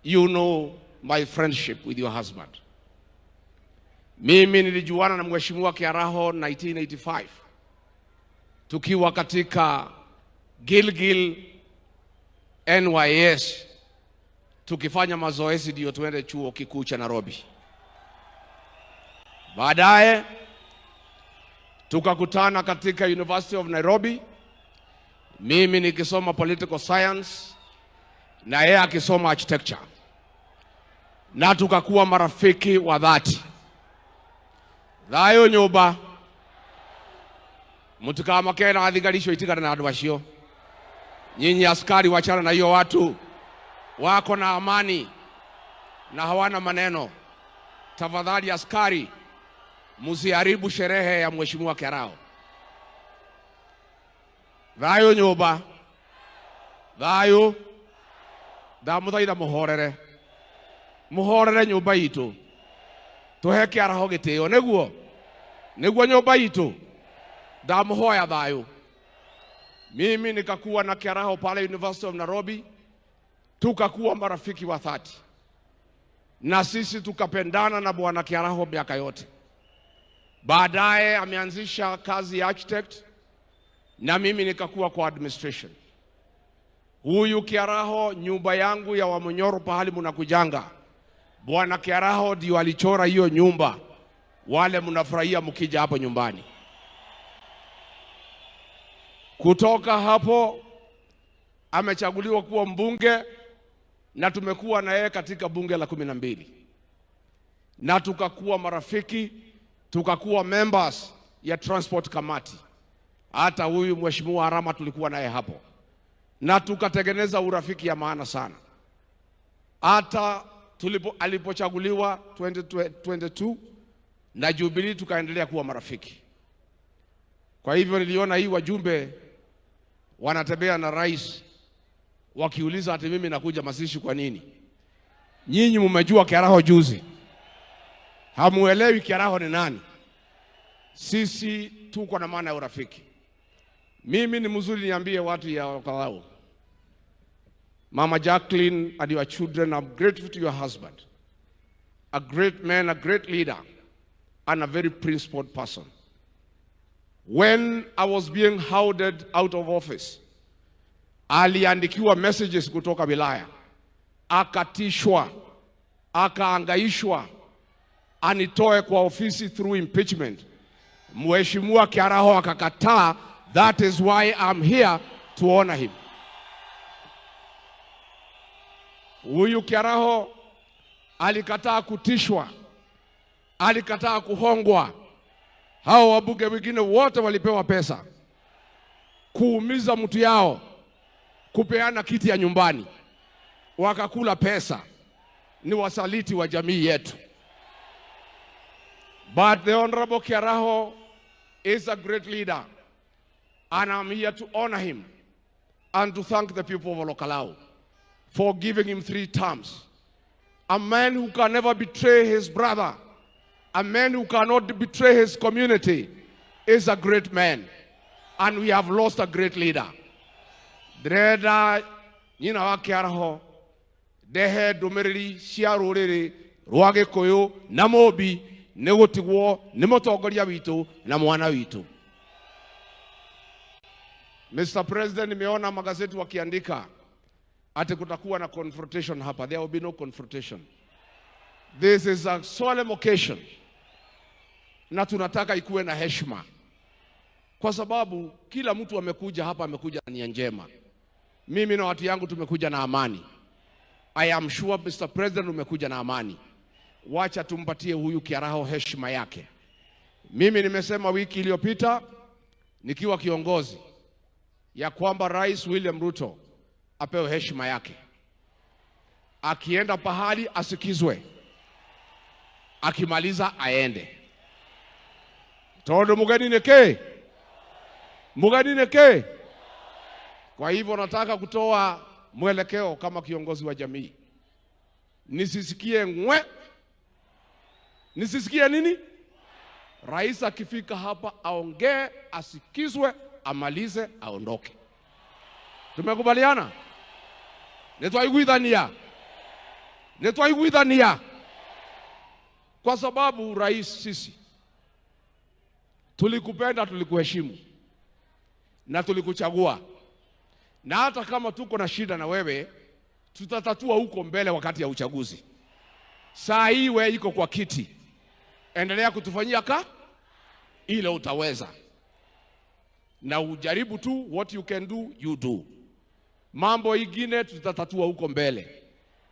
you know my friendship with your husband. Mimi nilijuana na Mheshimiwa Kiaraho 1985 tukiwa katika Gilgil NYS. tukifanya mazoezi ndio tuende Chuo Kikuu cha Nairobi. Baadaye tukakutana katika University of Nairobi, mimi nikisoma political science na yeye akisoma architecture, na tukakuwa marafiki wa dhati. Thayo nyumba mutikamakena na thigari icio itigane na andu acio. Nyinyi askari, wachana na hiyo, watu wako na amani na hawana maneno. Tafadhali askari, msiharibu sherehe ya Mheshimiwa Kiaraho. Thayo nyumba, thayo, ndamuthaitha muhorere, muhorere nyumba itu, tuhe Kiaraho gitio, niguo niguo nyumba itu, ndamuhoya thayo. Mimi nikakuwa na Kiaraho pale University of Nairobi, tukakuwa marafiki wa dhati, na sisi tukapendana na bwana Kiaraho miaka yote. Baadaye ameanzisha kazi ya architect na mimi nikakuwa kwa administration. Huyu Kiaraho, nyumba yangu ya Wamunyoro pahali munakujanga, bwana Kiaraho ndio alichora hiyo nyumba, wale mnafurahia mkija hapo nyumbani. Kutoka hapo amechaguliwa kuwa mbunge na tumekuwa na yeye katika bunge la 12 na tukakuwa marafiki, tukakuwa members ya transport committee. Hata huyu mheshimiwa Arama tulikuwa naye hapo, na tukatengeneza urafiki ya maana sana. Hata tulipo alipochaguliwa 2022 na Jubilee tukaendelea kuwa marafiki. Kwa hivyo niliona hii wajumbe wanatembea na rais wakiuliza ati mimi nakuja mazishi kwa nini? Nyinyi mmejua Kiaraho juzi, hamuelewi Kiaraho ni nani. Sisi tuko na maana ya urafiki. Mimi ni mzuri, niambie watu ya Olkalou. Mama Jacqueline and your children, I'm grateful to your husband. A great man, a great leader, and a very principled person. When I was being hounded out of office, aliandikiwa messages kutoka wilaya, akatishwa, akaangaishwa, anitoe kwa ofisi through impeachment. Mheshimiwa Kiaraho akakataa. That is why I'm here to honor him. Huyu Kiaraho alikataa kutishwa, alikataa kuhongwa. Hao wabunge wengine wote walipewa pesa kuumiza mtu yao, kupeana kiti ya nyumbani, wakakula pesa. Ni wasaliti wa jamii yetu. But the Honorable Kiaraho is a great leader, and I'm here to honor him and to thank the people of Olkalou for giving him 3 terms. A man who can never betray his brother, a man who cannot betray his community, is a great man. And we have lost a great leader. Ndĩrenda nyina wa Kiaraho ndehe ndũmĩrĩri cia rũrĩrĩ rwa Gĩkũyũ na Mũmbi nĩ gũtigwo nĩ mũtongoria witũ na mwana witũ. Mr. President, nimeona magazeti wakiandika ati kutakuwa na confrontation hapa. There will be no confrontation. This is a solemn occasion, na tunataka ikuwe na heshima, kwa sababu kila mtu amekuja hapa, amekuja na nia njema. Mimi na watu yangu tumekuja na amani. I am sure Mr. President umekuja na amani. Wacha tumpatie huyu Kiaraho heshima yake. Mimi nimesema wiki iliyopita nikiwa kiongozi ya kwamba Rais William Ruto apewe heshima yake. Akienda pahali asikizwe, akimaliza aende. Tondu mugeni neke, mugeni neke. Kwa hivyo nataka kutoa mwelekeo kama kiongozi wa jamii. Nisisikie ngwe, nisisikie nini? Rais akifika hapa aongee, asikizwe, amalize, aondoke. Tumekubaliana? Nitwaiguithania. Nitwaiguithania. Kwa sababu rais, sisi tulikupenda, tulikuheshimu na tulikuchagua. Na hata kama tuko na shida na wewe, Tutatatua huko mbele wakati ya uchaguzi. Saa hii wewe iko kwa kiti, endelea kutufanyia ka ile utaweza, na ujaribu tu, what you can do you do. Mambo ingine tutatatua huko mbele.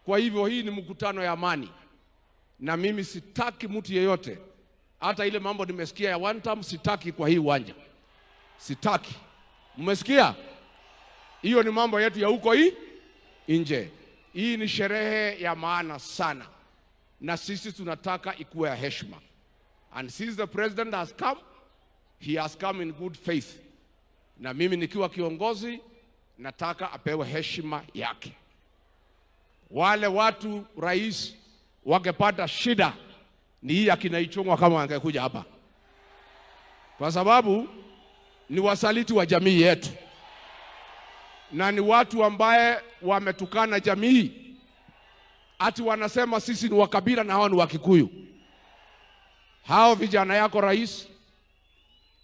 Kwa hivyo hii ni mkutano ya amani, na mimi sitaki mtu yeyote, hata ile mambo nimesikia ya one term, sitaki kwa hii uwanja, sitaki. Mmesikia? Hiyo ni mambo yetu ya huko hii nje. Hii ni sherehe ya maana sana, na sisi tunataka ikuwe ya heshima. And since the president has come, he has come in good faith, na mimi nikiwa kiongozi nataka apewe heshima yake. Wale watu rais wangepata shida ni hii akina Ichung'wa kama wangekuja hapa, kwa sababu ni wasaliti wa jamii yetu na ni watu ambaye wametukana jamii, ati wanasema sisi ni wakabila na hao ni Wakikuyu. Hao vijana yako rais,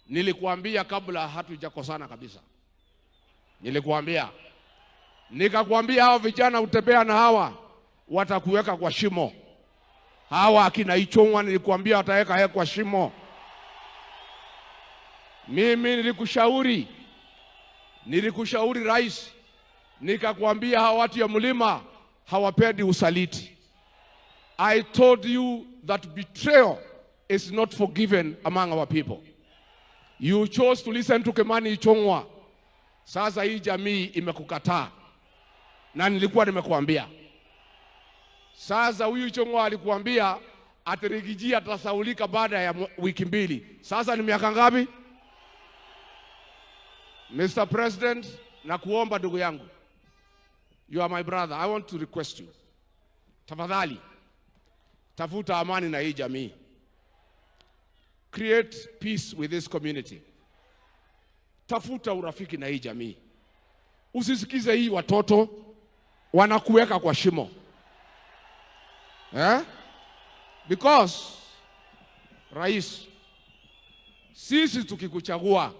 nilikuambia kabla hatujakosana kabisa, nilikuambia nikakwambia, hao vijana utembea na hawa watakuweka kwa shimo. Hawa akina Ichung'wa nilikuambia wataweka yeye kwa shimo. Mimi nilikushauri rais, nikakwambia hawa watu ya mlima hawapendi usaliti. I told you that betrayal is not forgiven among our people. You chose to listen to Kimani Ichung'wa. Sasa hii jamii imekukataa, na nilikuwa nimekuambia. Sasa huyu Ichung'wa alikuambia ati Riggy G atasaulika baada ya wiki 2. Sasa ni miaka ngapi? Mr. President, nakuomba ndugu yangu, you are my brother, I want to request you. Tafadhali, tafuta amani na hii jamii. Create peace with this community. Tafuta urafiki na hii jamii. Usisikize hii watoto wanakuweka kwa shimo. Eh? Because rais, sisi tukikuchagua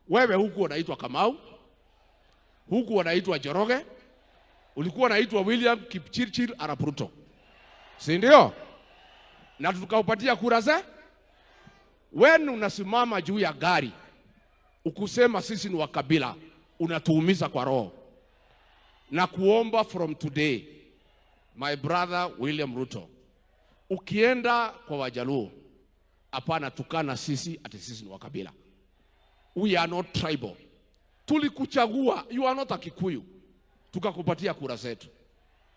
wewe, huku unaitwa Kamau, huku unaitwa Njoroge, ulikuwa unaitwa William Kipchirchir Arap Ruto, si ndio? Na tukaupatia kura za wewe. Unasimama juu ya gari ukusema sisi ni wa kabila, unatuumiza kwa roho. Na kuomba from today, my brother William Ruto, ukienda kwa Wajaluo, hapana tukana sisi ati sisi ni wa kabila. We are not tribal. Tulikuchagua, you are not a Kikuyu, tukakupatia kura zetu.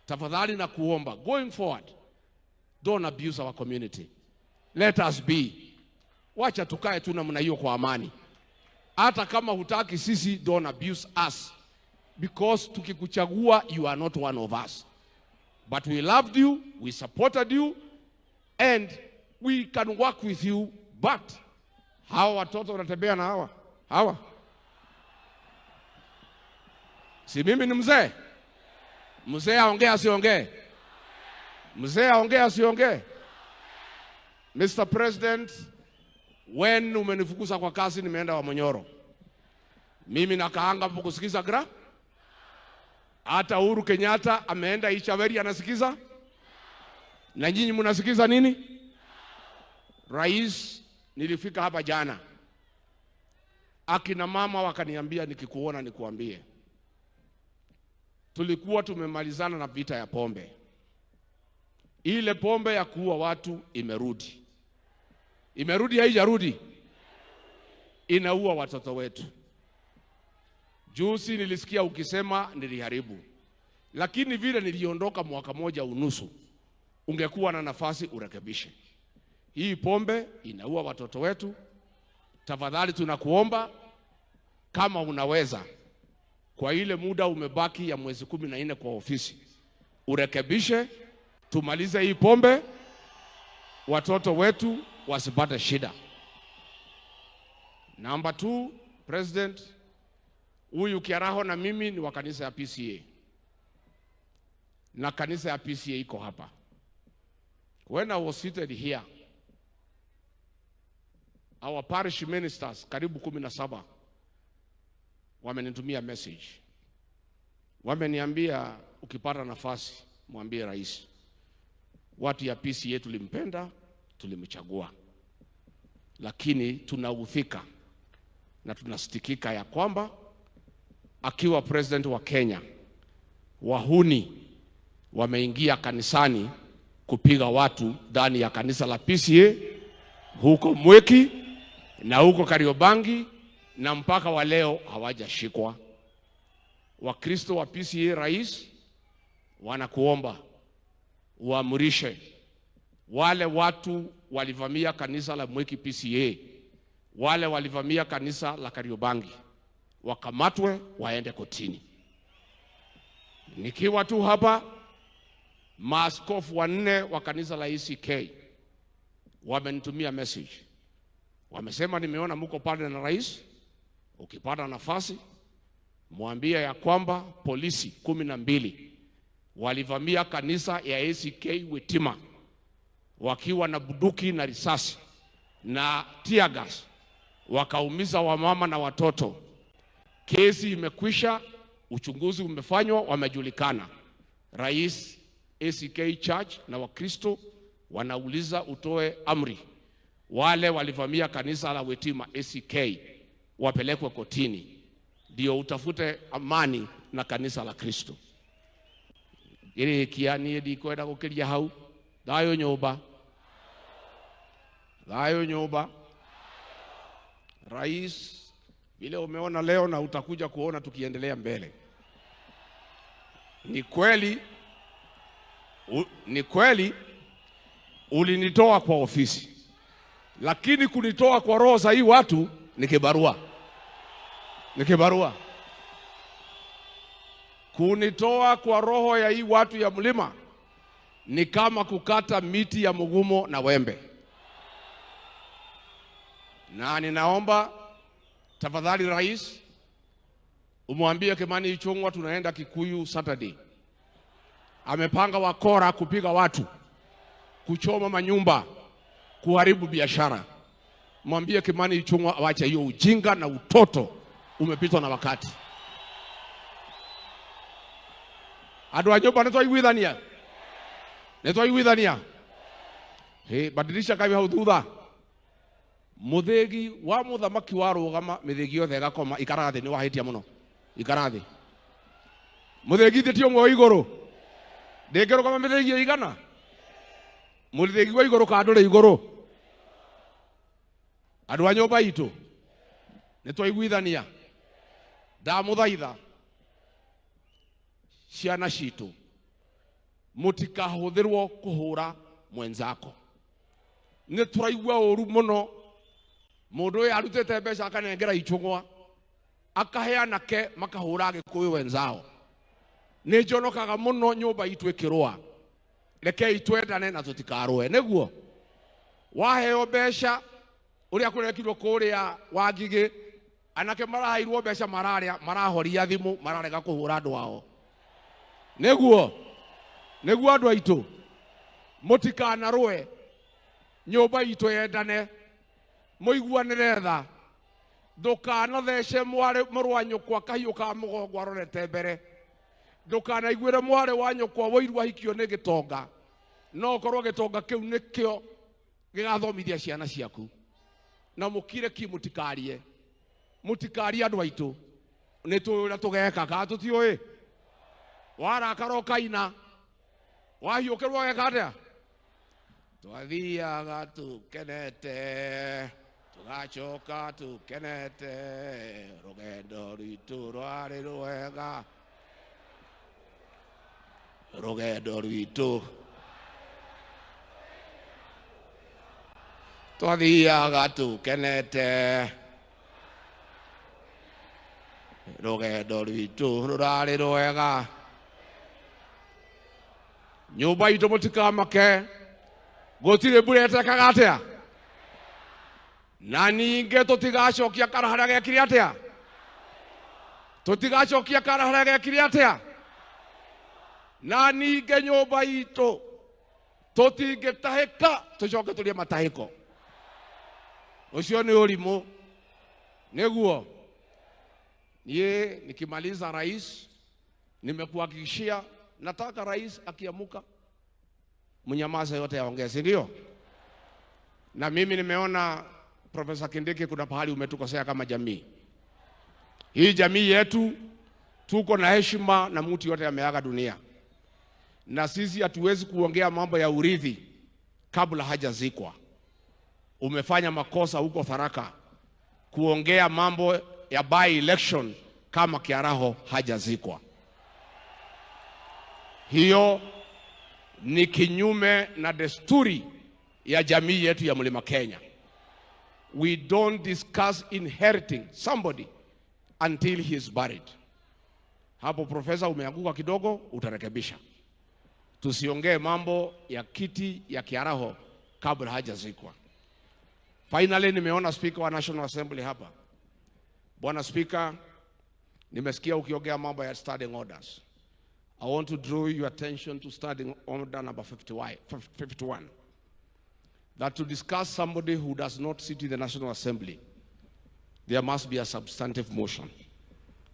Tafadhali na kuomba, going forward, don't abuse our community. Let us be. Wacha tukae tu namna hiyo kwa amani. Hata kama hutaki sisi, don't abuse us. Because tukikuchagua, you are not one of us. But we loved you, we supported you, and we can work with you, but hawa watoto wanatembea na hawa hawa, si mimi ni mzee? Mzee aongee asiongee? Mzee aongee asiongee? Mr. President, when umenifukuza kwa kazi, nimeenda Wamunyoro. Mimi nakaanga hapo kusikiza gra. Hata Uhuru Kenyatta ameenda Ichaweri anasikiza. Na nyinyi mnasikiza nini? Rais, nilifika hapa jana. Akina mama wakaniambia nikikuona nikuambie. Tulikuwa tumemalizana na vita ya pombe. Ile pombe ya kuua watu imerudi. Imerudi, haijarudi? Inaua watoto wetu. Juzi nilisikia ukisema niliharibu. Lakini vile niliondoka mwaka moja unusu, ungekuwa na nafasi urekebishe. Hii pombe inaua watoto wetu. Tafadhali tunakuomba kama unaweza, kwa ile muda umebaki ya mwezi 14 kwa ofisi, urekebishe, tumalize hii pombe, watoto wetu wasipate shida. Number 2, President, huyu Kiaraho na mimi ni wa kanisa ya PCA. Na kanisa ya PCA iko hapa. When I was seated here, our parish ministers karibu 17 wamenitumia message. Wameniambia ukipata nafasi mwambie rais, watu ya PCEA tulimpenda, tulimchagua, lakini tunaudhika na tunasikitika ya kwamba akiwa president wa Kenya, wahuni wameingia kanisani kupiga watu ndani ya kanisa la PCEA huko Mwiki na huko Kariobangi, na mpaka wa leo hawajashikwa. Wakristo wa PCEA, rais, wanakuomba uamrishe wale watu walivamia kanisa la Mwiki PCEA, wale walivamia kanisa la Kariobangi wakamatwe waende kotini. Nikiwa tu hapa, maaskofu wanne wa kanisa la ACK wamenitumia message, wamesema nimeona muko pale na rais, ukipata nafasi mwambie ya kwamba polisi 12 walivamia kanisa ya ACK Witima wakiwa na bunduki na risasi na tear gas, wakaumiza wamama na watoto. Kesi imekwisha, uchunguzi umefanywa, wamejulikana. Rais, ACK Church na Wakristo wanauliza utoe amri, wale walivamia kanisa la Witima ACK wapelekwe kotini, ndio utafute amani na kanisa la Kristo. Ngĩrĩkia niĩ ndikwenda gũkĩria hau. Thayũ nyũmba, thayũ nyũmba. Rais, vile umeona leo na utakuja kuona tukiendelea mbele, ni kweli ulinitoa kwa ofisi, lakini kunitoa kwa roho za hii watu ni kibarua, ni kibarua. Kunitoa kwa roho ya hii watu ya mlima ni kama kukata miti ya mugumo na wembe. Na ninaomba tafadhali rais, umwambie Kimani Ichung'wa tunaenda Kikuyu Saturday. Amepanga wakora kupiga watu, kuchoma manyumba, kuharibu biashara. Mwambie Kimani Ichung'wa awache hiyo ujinga na utoto, umepitwa na wakati. Andũ a nyũmba nĩtwaiguithania, nĩtwaiguithania. Hĩ, badilisha kabi hau thutha. Mũthĩgi wa mũthamaki warũgama, mĩthĩgi yothe ĩgakoma. Ikara thĩ, nĩ wahĩtia mũno. Ikara thĩ. Mũthĩgi thĩ ti ũmwe wa igũrũ, ndĩngĩrũgama mĩthĩgi ĩigana. Mũthĩgi wa igũrũ ka ndũrĩ igũrũ. Andũ a nyũmba itũ nĩtwaiguithania. Ndamũthaitha ciana citũ mũtikahũthĩrwo kũhũra mwenzako. Nĩ tũraigua ũru mũno mũndũ ũyũ arutĩte mbeca akanengera Ichung'wa akahe anake makahũra Agĩkũyũ wenzao. Nĩ njonokaga mũno nyũmba itũ ĩkĩrũa. Rekei twendane na tũtikarũe. Nĩguo waheo mbeca ũrĩa kũrekirwo kũrĩa Wangigĩ, anake maraheirwo mbeca mararĩa, marahoria thimũ, mararega kũhũra andũ ao. Nĩguo, nĩguo andũ aitũ mũtikanarũe, nyũmba itũ yendane, mũiguanĩre tha. Ndũkanathece mũrũ wa nyũkwa kahiũ ka mũgongo arorete mbere. Ndũkanaiguĩre mwarĩ wa nyũkwa wũiru ahikio nĩ gĩtonga, no ũkorwo gĩtonga kĩu nĩkĩo gĩgathomithia ciana ciaku. Na mũkire ki, mũtikarie, mũtikarie andũ aitũ. Nĩ tũĩ ũrĩa tũgeka kana tũtiũĩ. Warakara ũkaina, wahiũkĩrwo ũgeka atĩa? Twathiaga tũkenete, tũgacoka tũkenete, rũgendo rwitũ rwarĩ rwega, rũgendo rwitũ. Twathiaga tũkenete, rũgendo rwitũ rũrarĩ rwega. Nyũmba itũ mũtikamake, gũtirĩ mbura ĩtekaga atĩa, na ningĩ tũtigacokia kara harĩa gekire atĩa, tũtigacokia kara harĩa gekire atĩa, na ningĩ nyũmba itũ tũtingĩtahĩka tũcoke tũrĩe matahĩko. Ũcio nĩ ũrimũ. Nĩguo niĩ nikimaliza rais, Nimekuhakikishia, nataka rais akiamuka mnyamaze yote yaongee, si ndio? Na mimi nimeona Profesa Kindiki, kuna pahali umetukosea kama jamii. Hii jamii yetu tuko na heshima na mtu yote ameaga dunia, na sisi hatuwezi kuongea mambo ya urithi kabla hajazikwa. Umefanya makosa huko Tharaka kuongea mambo ya by election kama Kiaraho hajazikwa. Hiyo ni kinyume na desturi ya jamii yetu ya Mlima Kenya. We don't discuss inheriting somebody until he is buried. Hapo profesa, umeanguka kidogo, utarekebisha. Tusiongee mambo ya kiti ya Kiaraho kabla hajazikwa. Finally, nimeona speaker wa National Assembly hapa. Bwana Speaker, nimesikia ukiongea mambo ya standing orders. I want to draw your attention to standing order number 51. That to discuss somebody who does not sit in the National Assembly, there must be a substantive motion.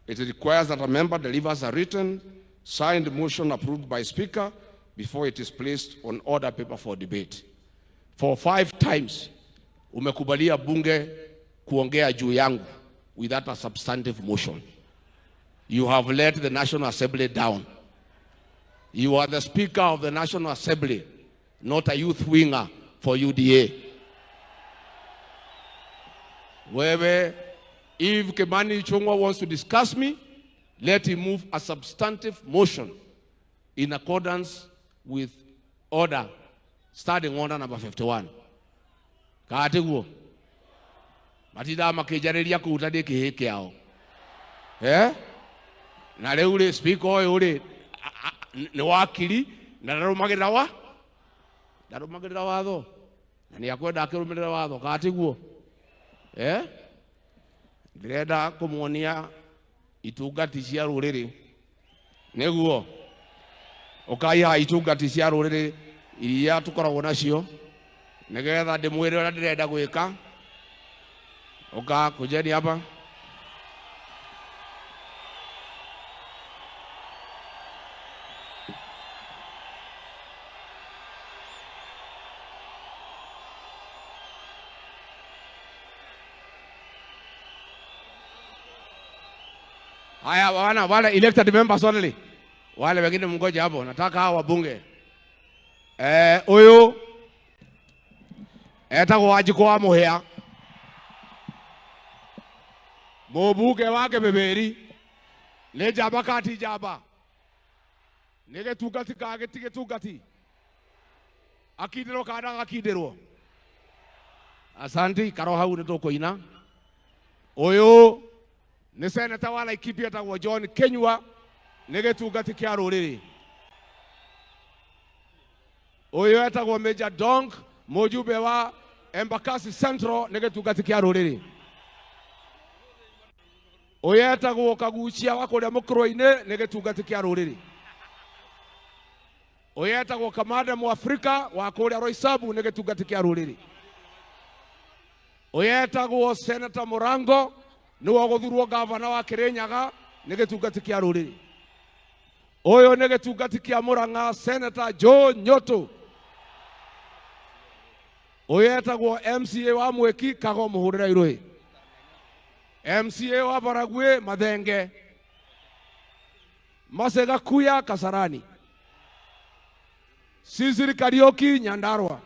It requires that a member delivers a written, signed motion approved by Speaker before it is placed on order paper for debate. For 5 times, umekubalia bunge kuongea juu yangu without a substantive motion. You have let the National Assembly down. You are the Speaker of the National Assembly, not a youth winger for UDA. Wewe, if Kimani Ichung'wah wants to discuss me, let him move a substantive motion in accordance with order, standing order number 51. Kaatiguo. Matindaga makĩnjarĩria kũu ta ndĩ kĩhĩ kĩao. Eh? Na rĩu rĩ, speaker ũyũ rĩ, nĩ wakiri na ndarũmagĩrĩra wa? Ndarũmagĩrĩra watho. Na nĩ akwenda akĩrũmĩrĩra watho, kaatiguo? Eh? Ndĩrenda kũmuonia itungati cia rũrĩrĩ. Nĩguo. Ũkai haha itungati cia rũrĩrĩ iria tũkoragwo nacio, nĩgetha ndĩmwĩre ũrĩa ndĩrenda gwĩka. Ũka kujeni hapa. Haya wana wale elected members only. Wale wengine mngoje hapo, nataka hao wabunge. Huyu etagwo Wanjikũ wa Mũhĩa. Mũmbunge wa Kĩmĩmĩri. Nĩ njamba ka ti njamba? Nĩ gĩtungati ka gĩti gĩtungati? Akindĩrwo kana ndagakindĩrwo? Asanti, karo hau nĩ tũkũina. Ũyũ nĩ seneta wa Laikipia etagwo John Kinyua, nĩ gĩtungati kĩa rũrĩrĩ. Ũyũ etagwo Major Donk, mũjumbe wa Embakasi Central, nĩ gĩtungati kĩa rũrĩrĩ. Ũyũ etagwo Kaguchia wa kũrĩa Mũkũrwe-inĩ, nĩ gĩtungati kĩa rũrĩrĩ. Ũyũ etagwo Kamande Mũafrika wa kũrĩa Roysambu, nĩ gĩtungati kĩa rũrĩrĩ. Ũyũ etagwo Senator Mũrango, nĩwe ũgũthurwo gavana wa Kirinyaga, nĩ gĩtungati kĩa rũrĩrĩ. Ũyũ nĩ gĩtungati kĩa Murang'a, Senator Joe Nyoto. Ũyũ etagwo MCA wa Mwiki, Kago mũhũrĩra irũĩ. MCA wa Baragwi, Mathenge. Masega Kuya, Kasarani. Cecil Kariuki, Nyandarua.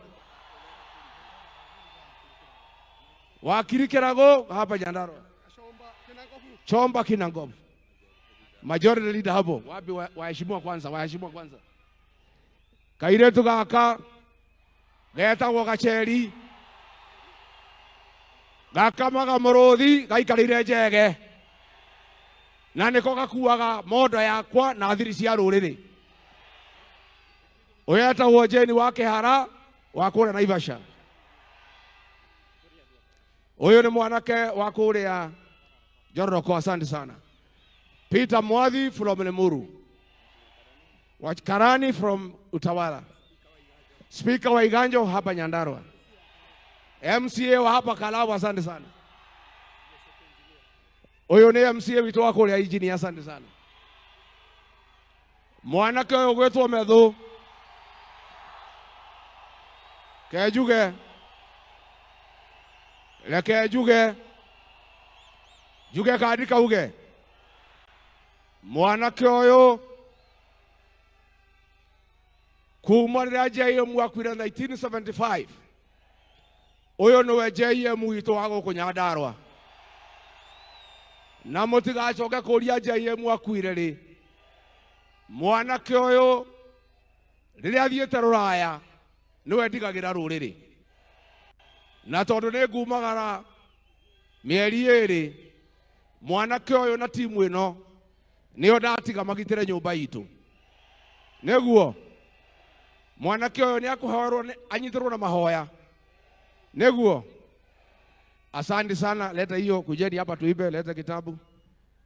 Wakiri Kirago, hapa Nyandarua. Chomba Kinangovu. Majority leader hapo. Wapi waheshimiwa kwanza, waheshimiwa kwanza. Kairetu gaka getagwo Gacheri. Gakamaga mũrũthi gaikarĩire njege. Na nĩko gakuaga mondo yakwa na thiri cia rũrĩrĩ. Ũyũ etagwo Jane wa Kĩhara wa kũrĩa Naivasha. Ũyũ nĩ mwanake wa kũrĩa Njoroko, asante sana. Peter Mwathi from Limuru. Wakarani from Utawala. Speaker wa Iganjo hapa Nyandarua. MCA wa hapa Kalau, asante sana. Ũyũ nĩ MCA witũ wa kũrĩa Injinia, asante sana. Mwanake ũyũ ũgwĩtwo Methu. Ke njuge. Reke njuge. Njuge kandi kauge. Mwanake ũyũ kuma rĩrĩa JM akuire 1975 ũyũ nĩwe JM witũ wa gũkũ Nyandarua. Na mũtigacoke kũria JM akuire rĩ. Mwanake ũyũ rĩrĩa athiĩte rũraya nĩwe ndigagĩra rũrĩrĩ. Na tondũ nĩ ngumagara mĩeri ĩrĩ, mwanake ũyũ na timu ĩno nĩo ndatiga magitĩre nyũmba itũ. Nĩguo mwanake ũyũ nĩ akũhoerwo anyitĩrwo na mahoya. Nĩguo. Asante sana, leta hiyo kujeni hapa tuibe, leta kitabu.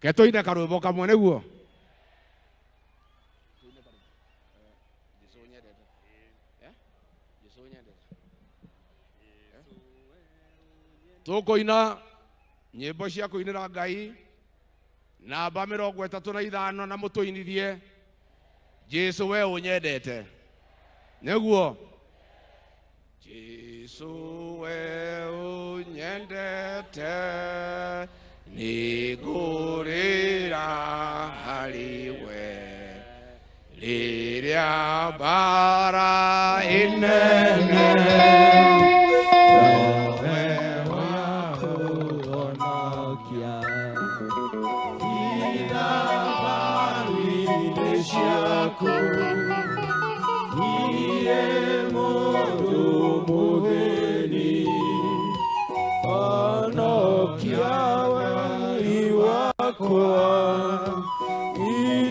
Ketoine karwĩmbo kamwe nĩguo. Tũkũina nyĩmbo cia kũinĩra Ngai namba 35 na mũtũinithie Jesu we ũnyendete. Nĩguo. Jesu we ũnyendete nĩngũrĩra harĩ we rĩrĩa mbara ĩnene.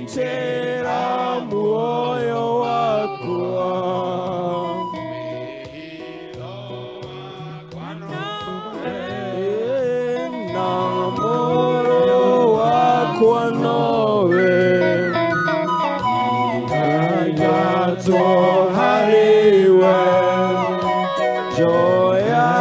Itera moyo wakwa na moyo wakwa nowe ingatwo hariwe joya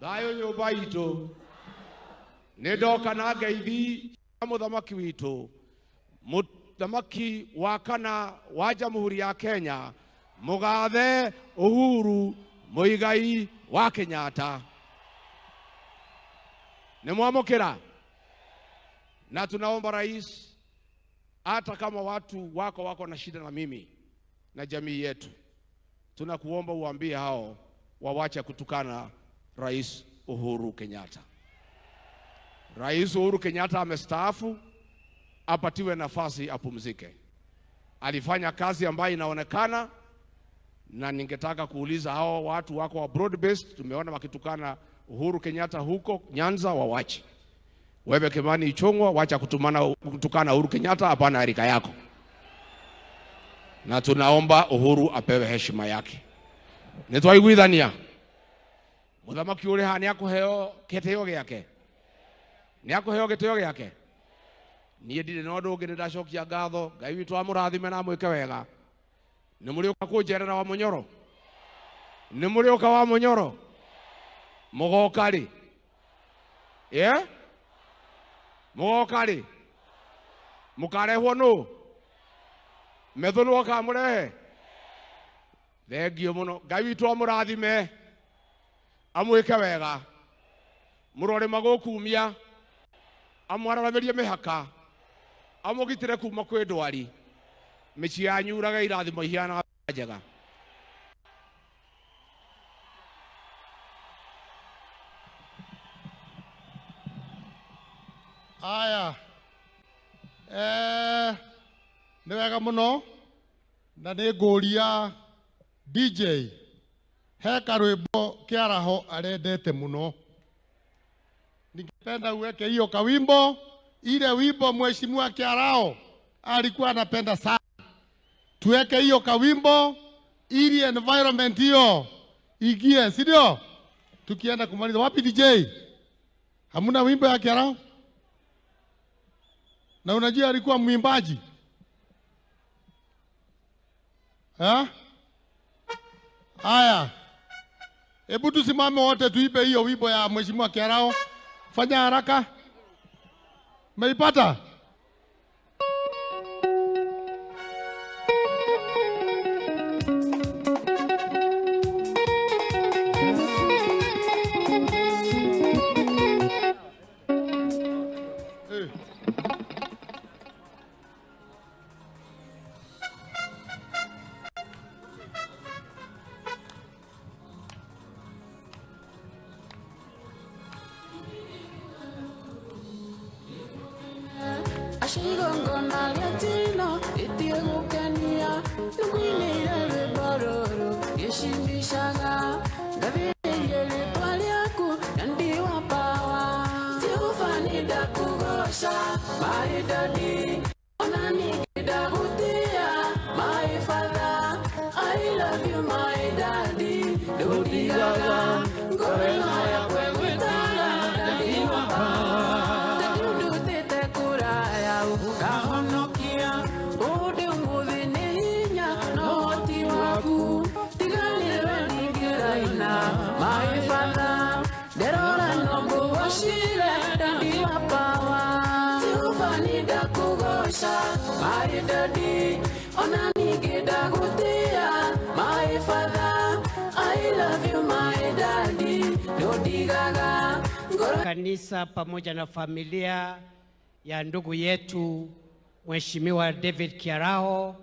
Thayo nyũmba itũ nĩ ndoka na ngeithi cia mũthamaki witũ, mũthamaki wa kana wa Jamhuri ya Kenya, mũgathe Uhuru Muigai wa Kenyatta. Nĩ mwamũkĩra? Na tunaomba rais, hata kama watu wako wako na shida na mimi na jamii yetu, tunakuomba uambie hao wawache kutukana Rais Uhuru Kenyatta. Rais Uhuru Kenyatta amestaafu, apatiwe nafasi apumzike. Alifanya kazi ambayo inaonekana, na ningetaka kuuliza hao watu wako wa broad based, tumeona wakitukana Uhuru Kenyatta huko Nyanza, wawache. Wewe Kimani Ichung'wa, wacha kutukana Uhuru Kenyatta, hapana rika yako. Na tunaomba Uhuru apewe heshima yake. Nitwaiguithania. Muthamaki uri haha niakuheo gĩtĩo gĩake. Niakuheo gĩtĩo gĩake. Niĩ ndirĩ na ũndũ ũngĩ, nĩndacokia ngatho. Ngai witũ amũrathime na amwĩke wega. Nĩ mũrĩũka kũnjerera wa Mũnyoro? Nĩ mũrĩũka wa Mũnyoro? Mũgoka rĩ? Mũgoka rĩ? Mũkarehwo nũ? Methũnwo kamũrehe. Thengio mũno. Ngai witũ amũrathime. Amwĩke wega. Mũrore magũkumia. Amwararamĩrie mĩhaka. Amũgitĩre kuma kwĩ ndwari. Mĩciĩ yanyu urage irathimo ihiana njega. Aya. Nĩ wega mũno na nĩ ngũria DJ he karwĩmbo Kĩaraho arendete mũno. Ningependa uweke hiyo kawimbo, ile wimbo Mheshimiwa Kĩaraho alikuwa anapenda sana. Tuweke hiyo kawimbo ili environment hiyo igie, si ndio? Tukienda kumaliza. Wapi DJ? Hamuna wimbo ya Kĩaraho? Na unajua alikuwa mwimbaji. Ha? Haya. Hebu tusimame wote tuipe hiyo wimbo ya Mheshimiwa Kĩaraho. Fanya haraka. Umeipata? Ashigongona rĩatino ĩtie gũkenia nĩngũinĩire rwĩmbo rũrũ ngĩcimbicaga ngathĩrĩrie rĩtwa rĩaku na ndiwa pawa Jehova nĩndakũgoca my daddy ona ningĩ ndagũtĩĩa my father I love you my daddy ndũndigaga ngoro ĩno yakwa ĩgwĩtaga daddy wa power ndundutĩte kũraya ũkahonokia ũndĩ ũmũthĩ nĩ hinya na ũhoti waku tiga nĩwe ndingĩraina my father nderora no ngũgocire daddy wa power Jehova nĩndakũgoca my daddy ona ningĩ ndagũtĩĩa my father I love you my daddy ndũndigaga ngoro. Kanisa pamoja na familia ya ndugu yetu Mheshimiwa David Kiaraho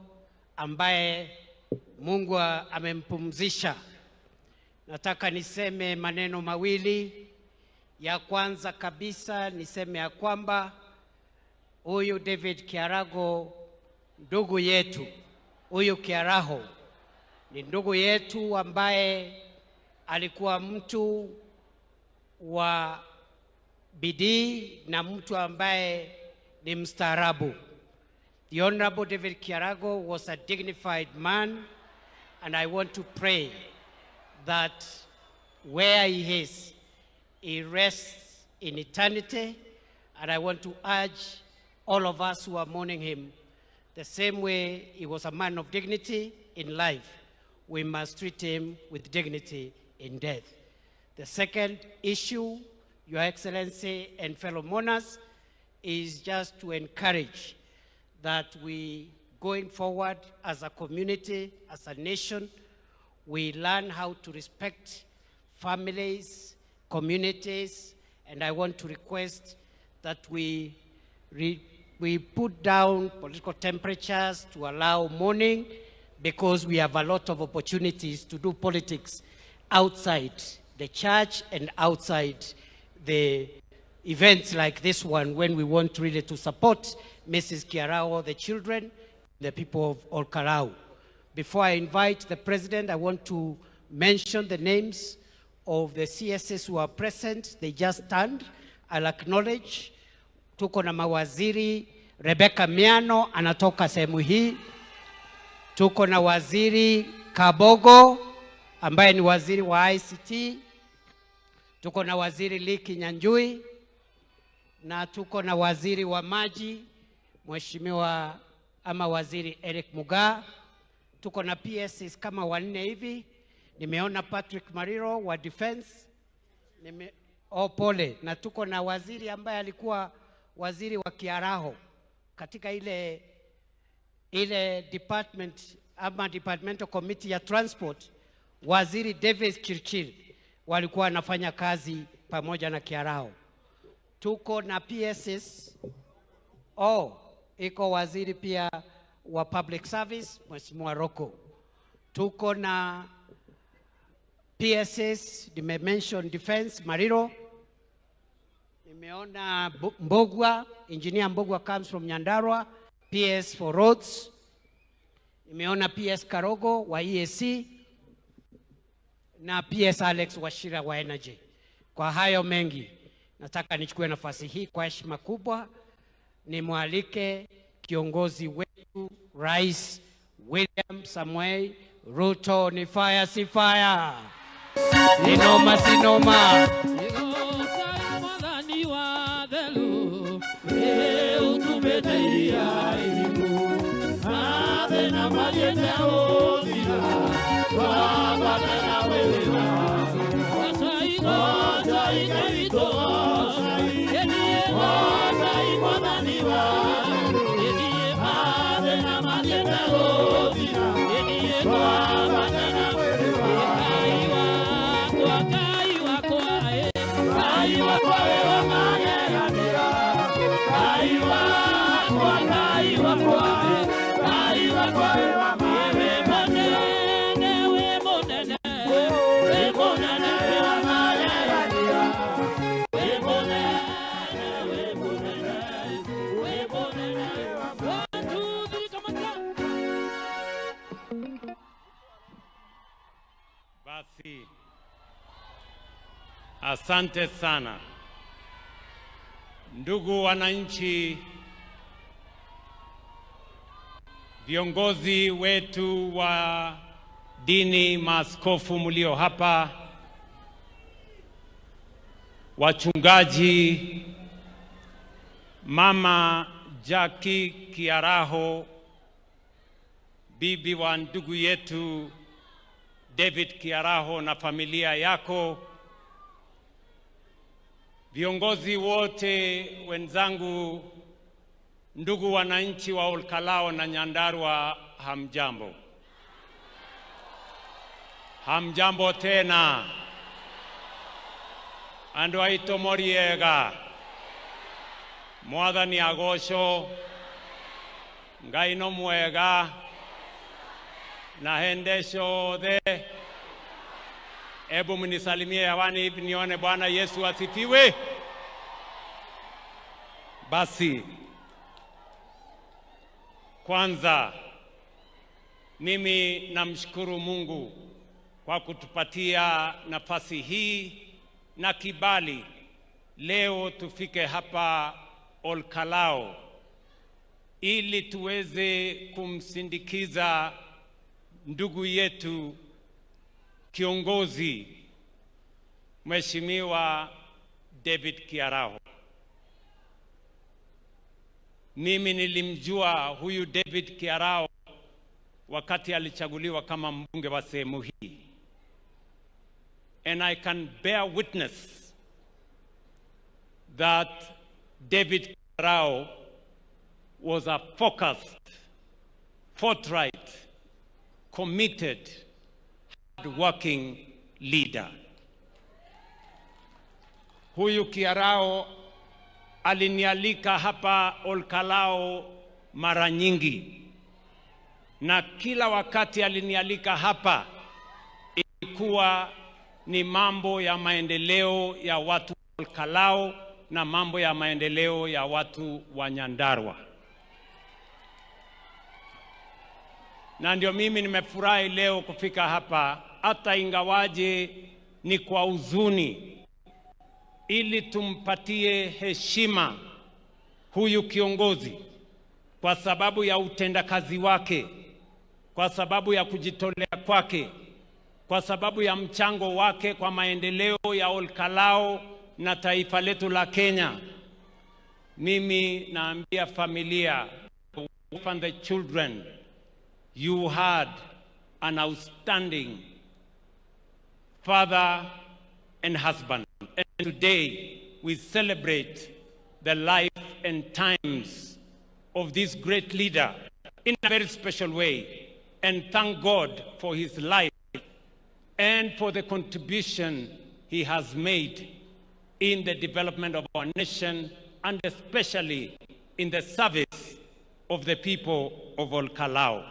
ambaye Mungu amempumzisha. Nataka niseme maneno mawili. Ya kwanza kabisa niseme ya kwamba huyu David Kiarago ndugu yetu, huyu Kiaraho ni ndugu yetu ambaye alikuwa mtu wa bidii na mtu ambaye ni mstaarabu. The Honorable David Kiarago was a dignified man, and I want to pray that where he is, he rests in eternity, and I want to urge all of us who are mourning him, the same way he was a man of dignity in life, we must treat him with dignity in death. The second issue, Your Excellency and fellow mourners, is just to encourage that we, going forward as a community, as a nation, we learn how to respect families, communities, and I want to request that we put down political temperatures to allow mourning, because we have a lot of opportunities to do politics outside the church and outside the events like this one, when we want really to support Mrs. Kiaraho, the children, the people of Olkalou. Before I invite the president, I want to mention the names of the CSs who are present. They just stand. I'll acknowledge. Tuko na mawaziri Rebecca Miano anatoka sehemu hii. Tuko na waziri Kabogo ambaye ni waziri wa ICT. Tuko na waziri Lee Kinyanjui na tuko na waziri wa maji Mheshimiwa ama waziri Eric Mugaa. Tuko na PSs kama wanne hivi. Nimeona Patrick Mariro wa defense. Oh, pole. Na tuko na waziri ambaye alikuwa waziri wa Kiaraho katika ile Ile department ama departmental committee ya transport, Waziri Davis Chirchir walikuwa wanafanya kazi pamoja na Kiaraho. Tuko na PSs. Oh, iko waziri pia wa public service, Mheshimiwa Roko. Tuko na PSs, nime-mention defense, Mariro. Nimeona Mbugua, Engineer Mbugua comes from Nyandarua, PS for roads. Nimeona PS Karogo wa EAC na PS Alex Wachira wa Energy. Kwa hayo mengi, nataka nichukue nafasi hii kwa heshima kubwa nimwalike kiongozi wetu, Rais William Samoei Ruto. Ni fire si fire? Ni noma si noma? Mwathani wa thelu ũtumĩte iria iriku mathĩna mathiĩte gũthira twambate na wĩra goocai Ngai witũ goocai goocai Mwathani wa mathĩna mathiĩte gũthira twambate na wĩra Ngai wakwa Ngai wakwa wĩ wa magegania Ngai wakwa Ngai wakwa Ngai wakwa wĩ wa magegania wĩ mũnene wĩ mũnene wĩ wa magegania wĩ mũnene wĩ mũnene wĩ mũnene. One, two, three, come on, come. Basi, asante sana, ndugu wananchi, viongozi wetu wa dini, maaskofu mlio hapa, wachungaji, Mama Jackie Kiaraho, bibi wa ndugu yetu David Kiaraho na familia yako, viongozi wote wenzangu, ndugu wananchi wa Olkalou na Nyandarua, hamjambo. Hamjambo tena. Andu aitũ moriega, Mwathani agocwo. Ngai no mwega na hende ciothe. Hebu mnisalimie hewani hivi nione. Bwana Yesu asifiwe. Basi kwanza mimi namshukuru Mungu kwa kutupatia nafasi hii na kibali leo tufike hapa Olkalou ili tuweze kumsindikiza ndugu yetu kiongozi, Mheshimiwa David Kiaraho. Mimi nilimjua huyu David Kiaraho wakati alichaguliwa kama mbunge wa sehemu hii. And I can bear witness that David Kiaraho was a focused, forthright, committed, hardworking leader. Huyu Kiaraho alinialika hapa Olkalou mara nyingi, na kila wakati alinialika hapa ilikuwa ni mambo ya maendeleo ya watu wa Olkalou na mambo ya maendeleo ya watu wa Nyandarua. Na ndio mimi nimefurahi leo kufika hapa, hata ingawaje ni kwa huzuni, ili tumpatie heshima huyu kiongozi kwa sababu ya utendakazi wake, kwa sababu ya kujitolea kwake, kwa sababu ya mchango wake kwa maendeleo ya Olkalou na taifa letu la Kenya. Mimi naambia familia and the children, you had an outstanding father and husband. And today we celebrate the life and times of this great leader in a very special way and thank God for his life and for the contribution he has made in the development of our nation and especially in the service of the people of Olkalou.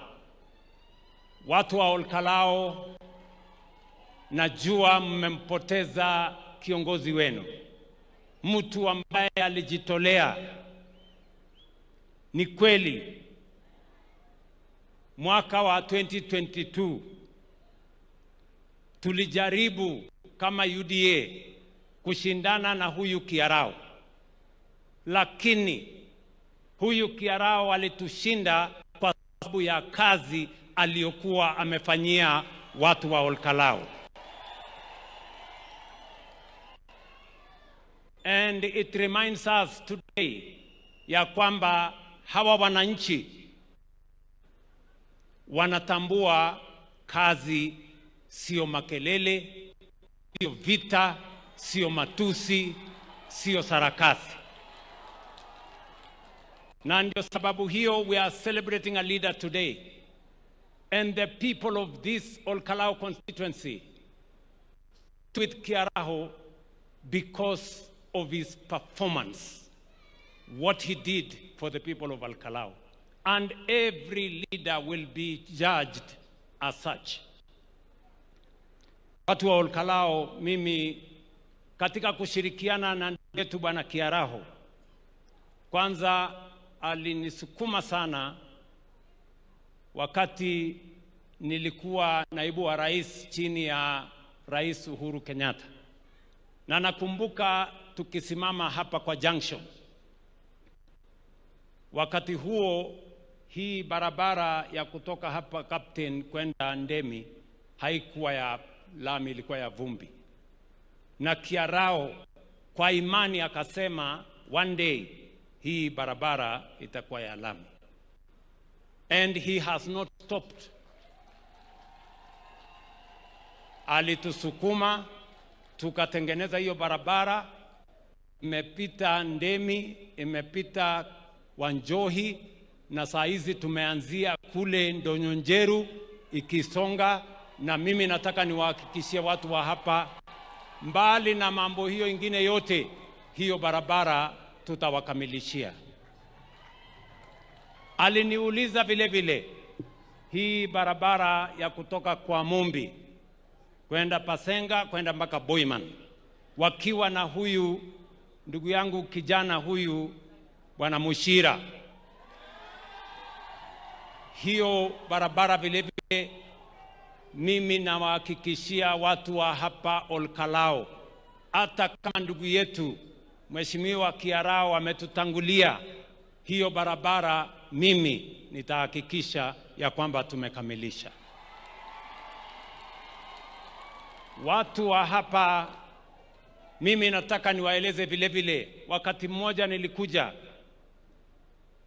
Watu wa Olkalou, najua mmempoteza kiongozi wenu, mtu ambaye alijitolea. Ni kweli mwaka wa 2022 tulijaribu kama UDA kushindana na huyu Kiarao, lakini huyu Kiarao alitushinda kwa sababu ya kazi aliyokuwa amefanyia watu wa Olkalou. And it reminds us today ya kwamba hawa wananchi wanatambua kazi sio makelele, sio vita, sio matusi, sio sarakasi. Na ndio sababu hiyo we are celebrating a leader today. And the people of this Olkalou constituency with Kiaraho because of his performance, what he did for the people of Olkalou. And every leader will be judged as such. Watu wa Olkalou, mimi katika kushirikiana na ndugu yetu Bwana Kiaraho, kwanza alinisukuma sana wakati nilikuwa naibu wa rais chini ya Rais Uhuru Kenyatta. Na nakumbuka tukisimama hapa kwa junction. Wakati huo hii barabara ya kutoka hapa Captain kwenda Ndemi haikuwa ya lami, ilikuwa ya vumbi. Na Kiarao kwa imani akasema one day hii barabara itakuwa ya lami. And he has not stopped. Alitusukuma tukatengeneza hiyo barabara, imepita Ndemi, imepita Wanjohi, na saa hizi tumeanzia kule Ndonyonjeru ikisonga. Na mimi nataka niwahakikishie watu wa hapa, mbali na mambo hiyo ingine yote, hiyo barabara tutawakamilishia. Aliniuliza vile vile hii barabara ya kutoka kwa Mumbi kwenda Pasenga kwenda mpaka Boyman, wakiwa na huyu ndugu yangu kijana huyu Bwana Mushira. Hiyo barabara vile vile mimi nawahakikishia watu wa hapa Olkalou, hata kama ndugu yetu Mheshimiwa Kiarao ametutangulia, hiyo barabara mimi nitahakikisha ya kwamba tumekamilisha. Watu wa hapa mimi nataka niwaeleze vile vile, wakati mmoja nilikuja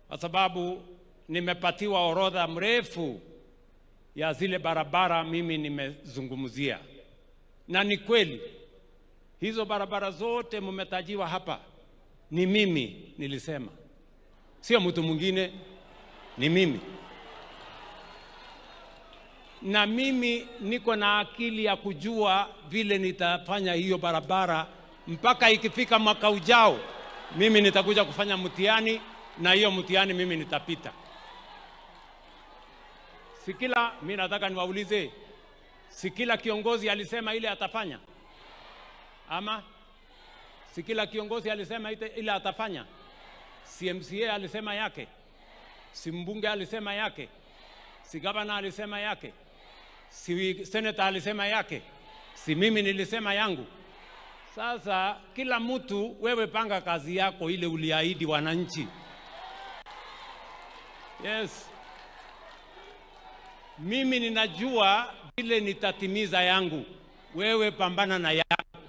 kwa sababu nimepatiwa orodha mrefu ya zile barabara mimi nimezungumzia. Na ni kweli hizo barabara zote mmetajiwa hapa ni mimi nilisema, sio mtu mwingine, ni mimi. Na mimi niko na akili ya kujua vile nitafanya hiyo barabara mpaka ikifika mwaka ujao mimi nitakuja kufanya mtihani, na hiyo mtihani mimi nitapita. Sikila, mimi nataka niwaulize, sikila kiongozi alisema ile atafanya? Ama sikila kiongozi alisema ile atafanya? Si MCA alisema yake, si mbunge alisema yake, si gavana alisema yake, si senator alisema yake, si mimi nilisema yangu. Sasa kila mtu, wewe panga kazi yako ile uliahidi wananchi. Yes. Mimi ninajua vile nitatimiza yangu, wewe pambana na yako.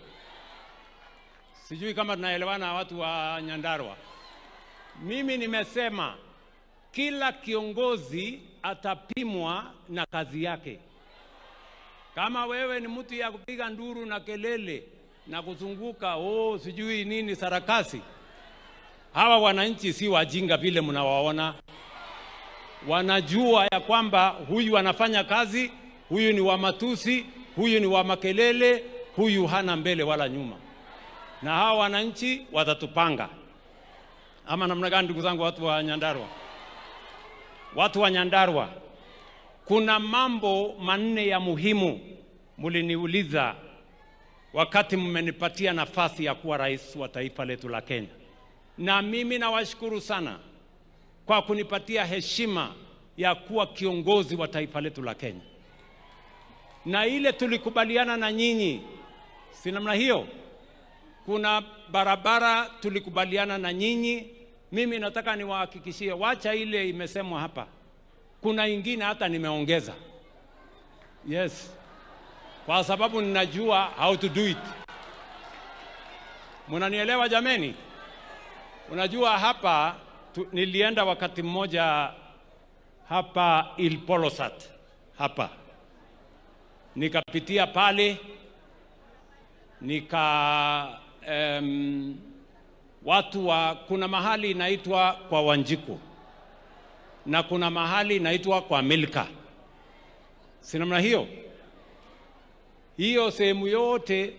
Sijui kama tunaelewana watu wa Nyandarua. Mimi nimesema kila kiongozi atapimwa na kazi yake. Kama wewe ni mtu ya kupiga nduru na kelele na kuzunguka, oh sijui nini sarakasi, hawa wananchi si wajinga vile mnawaona. Wanajua ya kwamba huyu anafanya kazi, huyu ni wa matusi, huyu ni wa makelele, huyu hana mbele wala nyuma. Na hawa wananchi watatupanga. Ama namna gani, ndugu zangu watu wa Nyandarua? Watu wa Nyandarua, kuna mambo manne ya muhimu muliniuliza wakati mmenipatia nafasi ya kuwa rais wa taifa letu la Kenya. Na mimi nawashukuru sana kwa kunipatia heshima ya kuwa kiongozi wa taifa letu la Kenya. Na ile tulikubaliana na nyinyi, si namna hiyo? Kuna barabara tulikubaliana na nyinyi. Mimi nataka niwahakikishie, wacha ile imesemwa hapa, kuna ingine hata nimeongeza. Yes, kwa sababu ninajua how to do it. Mnanielewa jameni? Unajua hapa nilienda wakati mmoja hapa Ilpolosat hapa, nikapitia pale nika watu wa, kuna mahali inaitwa kwa Wanjiku na kuna mahali inaitwa kwa Milka, si namna hiyo? Hiyo sehemu yote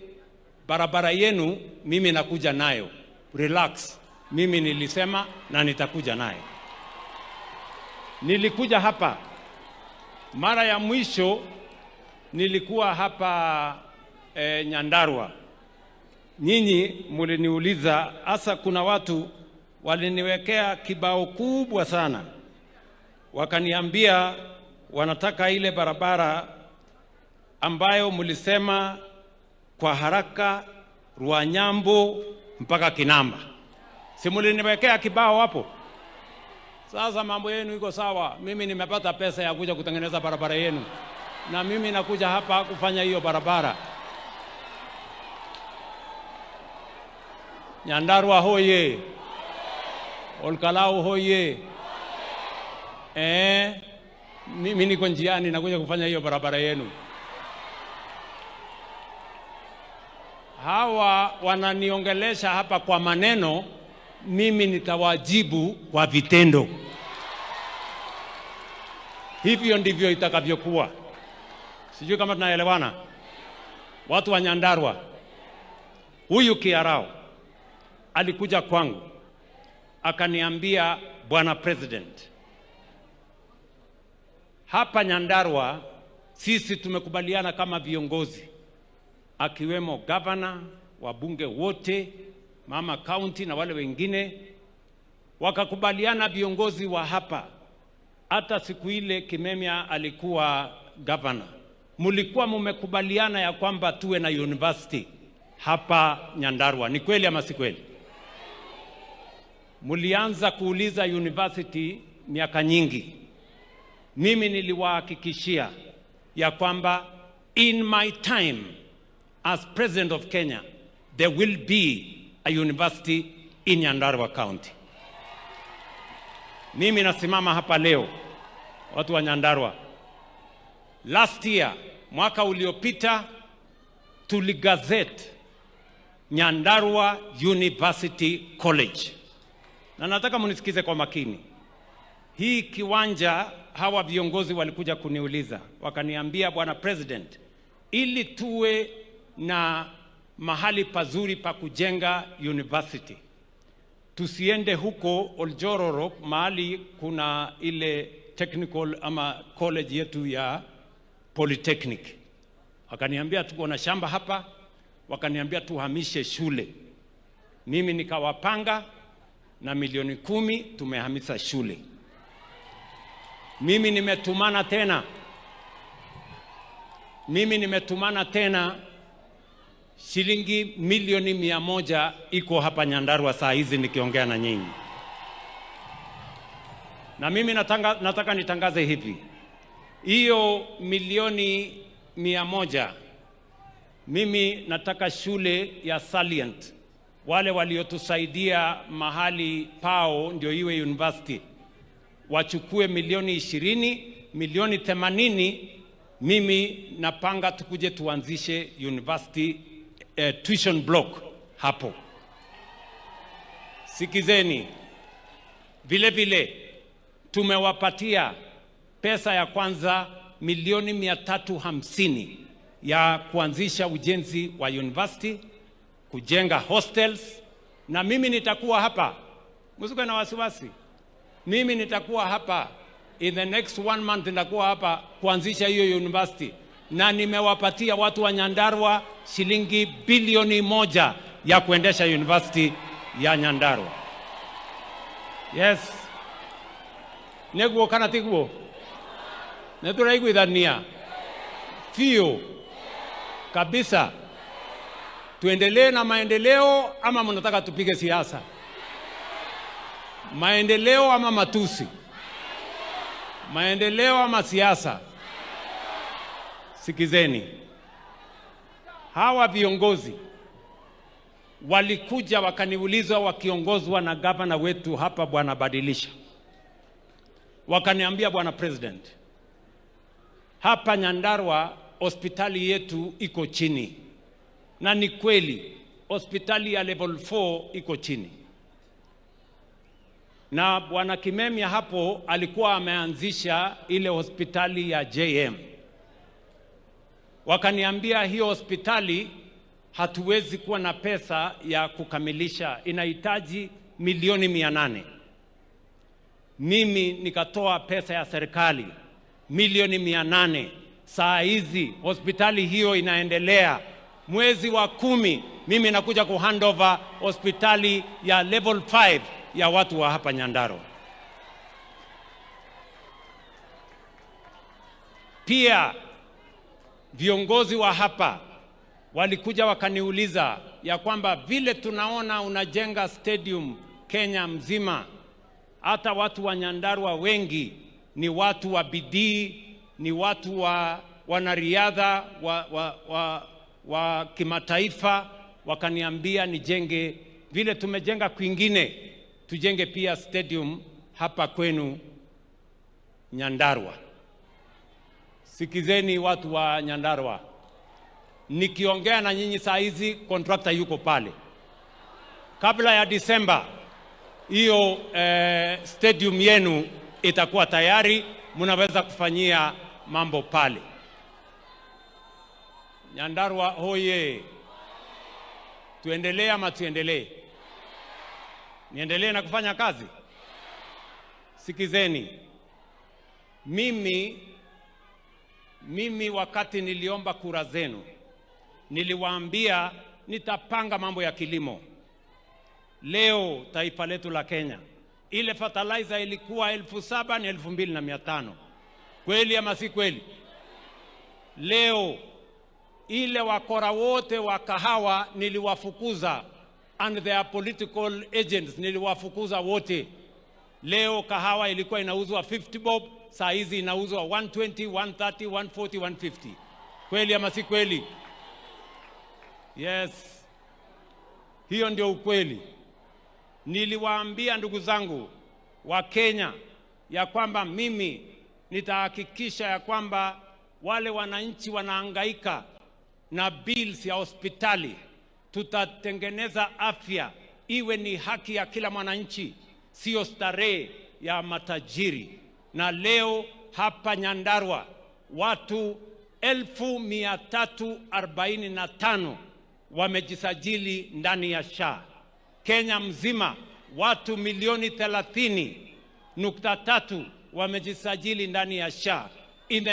barabara yenu mimi nakuja nayo, relax. Mimi nilisema na nitakuja nayo. Nilikuja hapa mara ya mwisho, nilikuwa hapa Nyandarua. Nyinyi muliniuliza, hasa kuna watu waliniwekea kibao kubwa sana, wakaniambia wanataka ile barabara ambayo mulisema kwa haraka Ruanyambo mpaka Kinamba. Si muliniwekea kibao hapo? Sasa mambo yenu iko sawa. Mimi nimepata pesa ya kuja kutengeneza barabara yenu, na mimi nakuja hapa kufanya hiyo barabara. Nyandarua hoye! Olkalau hoye! Mimi niko njiani nakuja kufanya hiyo barabara yenu. Hawa wananiongelesha hapa kwa maneno, mimi nitawajibu kwa vitendo. Hivyo ndivyo itakavyokuwa. Sijui kama tunaelewana. Watu wa Nyandarua, huyu Kiarao alikuja kwangu akaniambia, Bwana President, hapa Nyandarua sisi tumekubaliana kama viongozi, akiwemo governor, wabunge wote, mama county na wale wengine, wakakubaliana viongozi wa hapa. Hata siku ile Kimemia alikuwa governor, mulikuwa mumekubaliana ya kwamba tuwe na university hapa Nyandarua. Ni kweli ama si kweli? Mulianza kuuliza university miaka nyingi. Mimi niliwahakikishia ya kwamba in my time as president of Kenya there will be a university in Nyandarua County. Mimi nasimama hapa leo, watu wa Nyandarua. Last year, mwaka uliopita, tuligazette Nyandarua University College. Na nataka munisikize kwa makini. Hii kiwanja, hawa viongozi walikuja kuniuliza, wakaniambia, Bwana President, ili tuwe na mahali pazuri pa kujenga university, tusiende huko Oljororok mahali kuna ile technical ama college yetu ya polytechnic. Wakaniambia tuko na shamba hapa, wakaniambia tuhamishe shule. Mimi nikawapanga na milioni 10 tumehamisha shule. Mimi nimetumana tena, mimi nimetumana tena shilingi milioni 100 iko hapa Nyandarua saa hizi nikiongea na nyinyi. Na mimi nataka nitangaze hivi, hiyo milioni 100 mimi nataka shule ya Salient, wale waliotusaidia mahali pao ndio iwe university, wachukue milioni 20, milioni 80 mimi napanga tukuje tuanzishe university tuition block hapo. Sikizeni, vile vile Tumewapatia pesa ya kwanza milioni 350 ya kuanzisha ujenzi wa university, kujenga hostels, na mimi nitakuwa hapa, msikuwe na wasiwasi. Mimi nitakuwa hapa in the next one month, nitakuwa hapa kuanzisha hiyo university, na nimewapatia watu wa Nyandarua shilingi bilioni 1 ya kuendesha university ya Nyandarua. Yes, nĩguo kana tiguo? Nĩtũraiguithania biũ kabisa? Tuendelee na maendeleo ama mnataka tupige siasa? Maendeleo ama matusi? Maendeleo ama siasa? Sikizeni, hawa viongozi walikuja wakaniuliza, wakiongozwa na gavana wetu hapa Bwana Badilisha, wakaniambia, "Bwana President, hapa Nyandarua hospitali yetu iko chini," na ni kweli hospitali ya level 4 iko chini, na Bwana Kimemia hapo alikuwa ameanzisha ile hospitali ya JM. Wakaniambia hiyo hospitali hatuwezi kuwa na pesa ya kukamilisha, inahitaji milioni 800. Mimi nikatoa pesa ya serikali milioni 800. Saa hizi hospitali hiyo inaendelea. Mwezi wa 10 mimi nakuja ku hand over hospitali ya level 5 ya watu wa hapa Nyandarua. Pia viongozi wa hapa walikuja wakaniuliza ya kwamba vile tunaona unajenga stadium Kenya mzima, hata watu wa Nyandarua wengi ni watu wa bidii, ni watu wa wanariadha wa kimataifa. Wakaniambia nijenge vile tumejenga kwingine, tujenge pia stadium hapa kwenu Nyandarua. Sikizeni watu wa Nyandarua, nikiongea na nyinyi saa hizi contractor yuko pale. Kabla ya Disemba hiyo stadium yenu itakuwa tayari, mnaweza kufanyia mambo pale. Nyandarua hoye! Tuendelee ama tuendelee? Niendelee na kufanya kazi? Sikizeni, mimi wakati niliomba kura zenu niliwaambia nitapanga mambo ya kilimo. Leo taifa letu la Kenya, ile fertilizer ilikuwa 7,000 ni 2,500. Kweli ama si kweli? Leo ile wakora wote wa kahawa niliwafukuza, and their political agents niliwafukuza wote. Leo kahawa ilikuwa inauzwa 50 bob, saa hizi inauzwa 120, 130, 140, 150. Kweli ama si kweli? Yes. Hiyo ndio ukweli. Niliwaambia ndugu zangu wa Kenya ya kwamba mimi nitahakikisha ya kwamba wale wananchi wanahangaika na bills ya hospitali, tutatengeneza afya iwe ni haki ya kila mwananchi, sio starehe ya matajiri. Na leo hapa Nyandarua watu 345,000 wamejisajili ndani ya SHA. Kenya mzima watu milioni 30.3 wamejisajili ndani ya SHA. In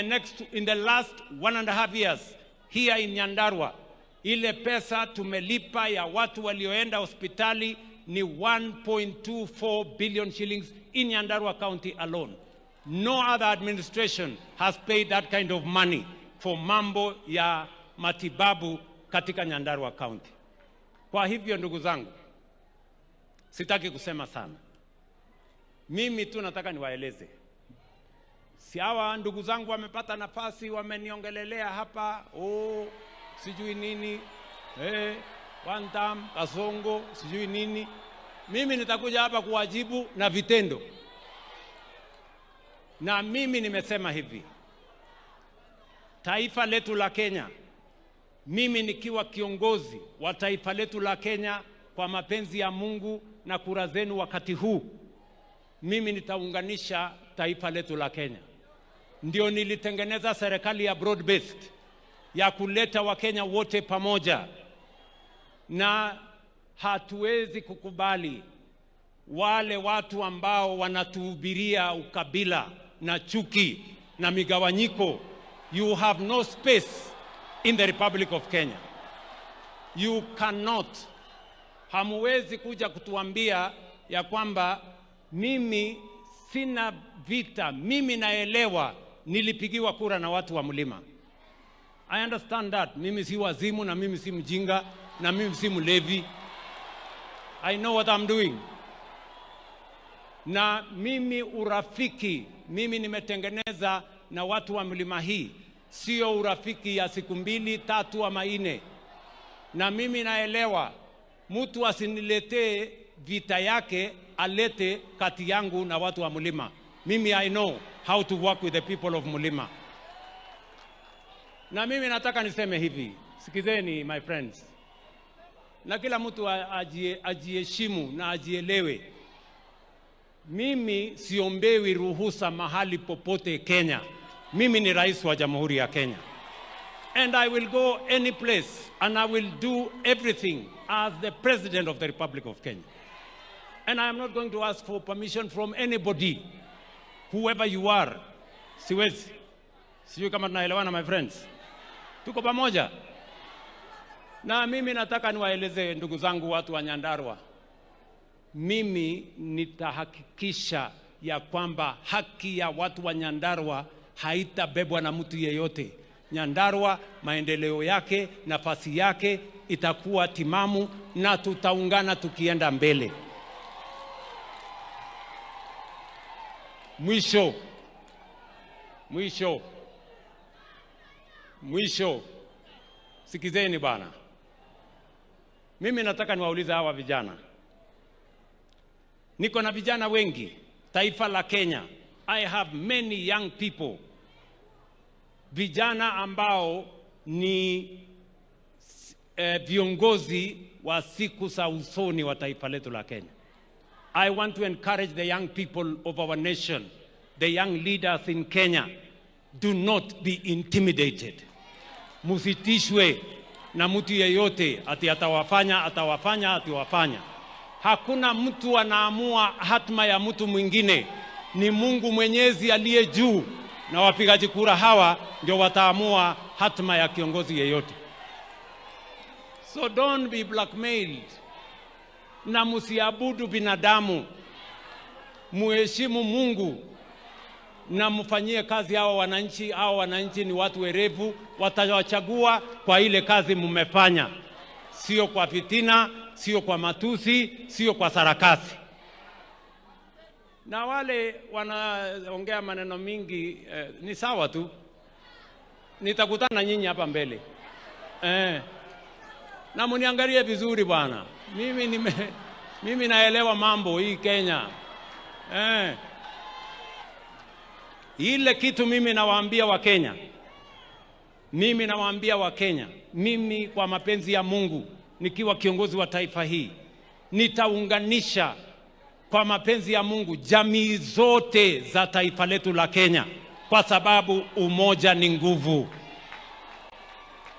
the last 1.5 years here in Nyandarua, ile pesa tumelipa ya watu walioenda hospitali ni 1.24 billion shillings in Nyandarua County alone. No other administration has paid that kind of money for mambo ya matibabu katika Nyandarua County. Kwa hivyo ndugu zangu, sitaki kusema sana. Mimi tu nataka niwaeleze. Si hawa ndugu zangu wamepata nafasi, wameniongelelea hapa, oh, sijui nini, one time, Kasongo, sijui nini. Mimi nitakuja hapa kuwajibu na vitendo. Na mimi nimesema hivi, taifa letu la Kenya, mimi nikiwa kiongozi wa taifa letu la Kenya kwa mapenzi ya Mungu na kura zenu wakati huu, mimi nitaunganisha taifa letu la Kenya. Ndio nilitengeneza serikali ya broad based ya kuleta Wakenya wote pamoja, na hatuwezi kukubali wale watu ambao wanatuhubiria ukabila na chuki na migawanyiko. You have no space in the Republic of Kenya. You cannot. Hamuwezi kuja kutuambia ya kwamba mimi sina vita, mimi naelewa nilipigiwa kura na watu wa mlima. I understand that. Mimi si wazimu na mimi si mjinga na mimi si mlevi. I know what I'm doing. Na mimi urafiki, mimi nimetengeneza na watu wa mlima hii, sio urafiki ya siku 2, 3 ama 4. Na mimi naelewa mtu asiniletee vita yake, alete kati yangu na watu wa mlima. Mimi I know how to work with the people of mlima. Na mimi nataka niseme hivi, sikizeni my friends, na kila mtu ajiheshimu na ajielewe. Mimi siombewi ruhusa mahali popote Kenya. Mimi ni rais wa Jamhuri ya Kenya. And I will go any place and I will do everything as the President of the Republic of Kenya. And I am not going to ask for permission from anybody, whoever you are. Siwezi. Sijui kama tunaelewana my friends. Tuko pamoja. Na mimi nataka niwaeleze ndugu zangu watu wa Nyandarua. Mimi nitahakikisha ya kwamba haki ya watu wa Nyandarua haitabebwa na mtu yeyote. Nyandarua maendeleo yake, nafasi yake itakuwa timamu na tutaungana tukienda mbele. Mwisho. Mwisho. Mwisho. Sikizeni bana. Mimi nataka niwaulize hawa vijana. Niko na vijana wengi, taifa la Kenya. I have many young people. Vijana ambao ni viongozi wa siku za usoni wa taifa letu la Kenya. I want to encourage the young people of our nation, the young leaders in Kenya, do not be intimidated. Musitishwe na mtu yeyote ati atawafanya, atawafanya, atiwafanya. Hakuna mtu anaamua hatma ya mtu mwingine. Ni Mungu Mwenyezi aliye juu, na wapigaji kura hawa ndio wataamua hatma ya kiongozi yeyote. So don't be blackmailed. Na musiabudu binadamu. Muheshimu Mungu na mfanyie kazi hawa wananchi. Hawa wananchi ni watu werevu, watawachagua kwa ile kazi mmefanya. Sio kwa fitina, sio kwa matusi, sio kwa sarakasi. Na wale wanaongea maneno mingi, ni sawa tu. Nitakutana nyinyi hapa mbele. Na mniangalie vizuri bwana. Mimi naelewa mambo hii Kenya. Ile kitu mimi nawaambia wa Kenya. Mimi nawaambia wa Kenya, mimi kwa mapenzi ya Mungu nikiwa kiongozi wa taifa hii nitaunganisha kwa mapenzi ya Mungu jamii zote za taifa letu la Kenya, kwa sababu umoja ni nguvu.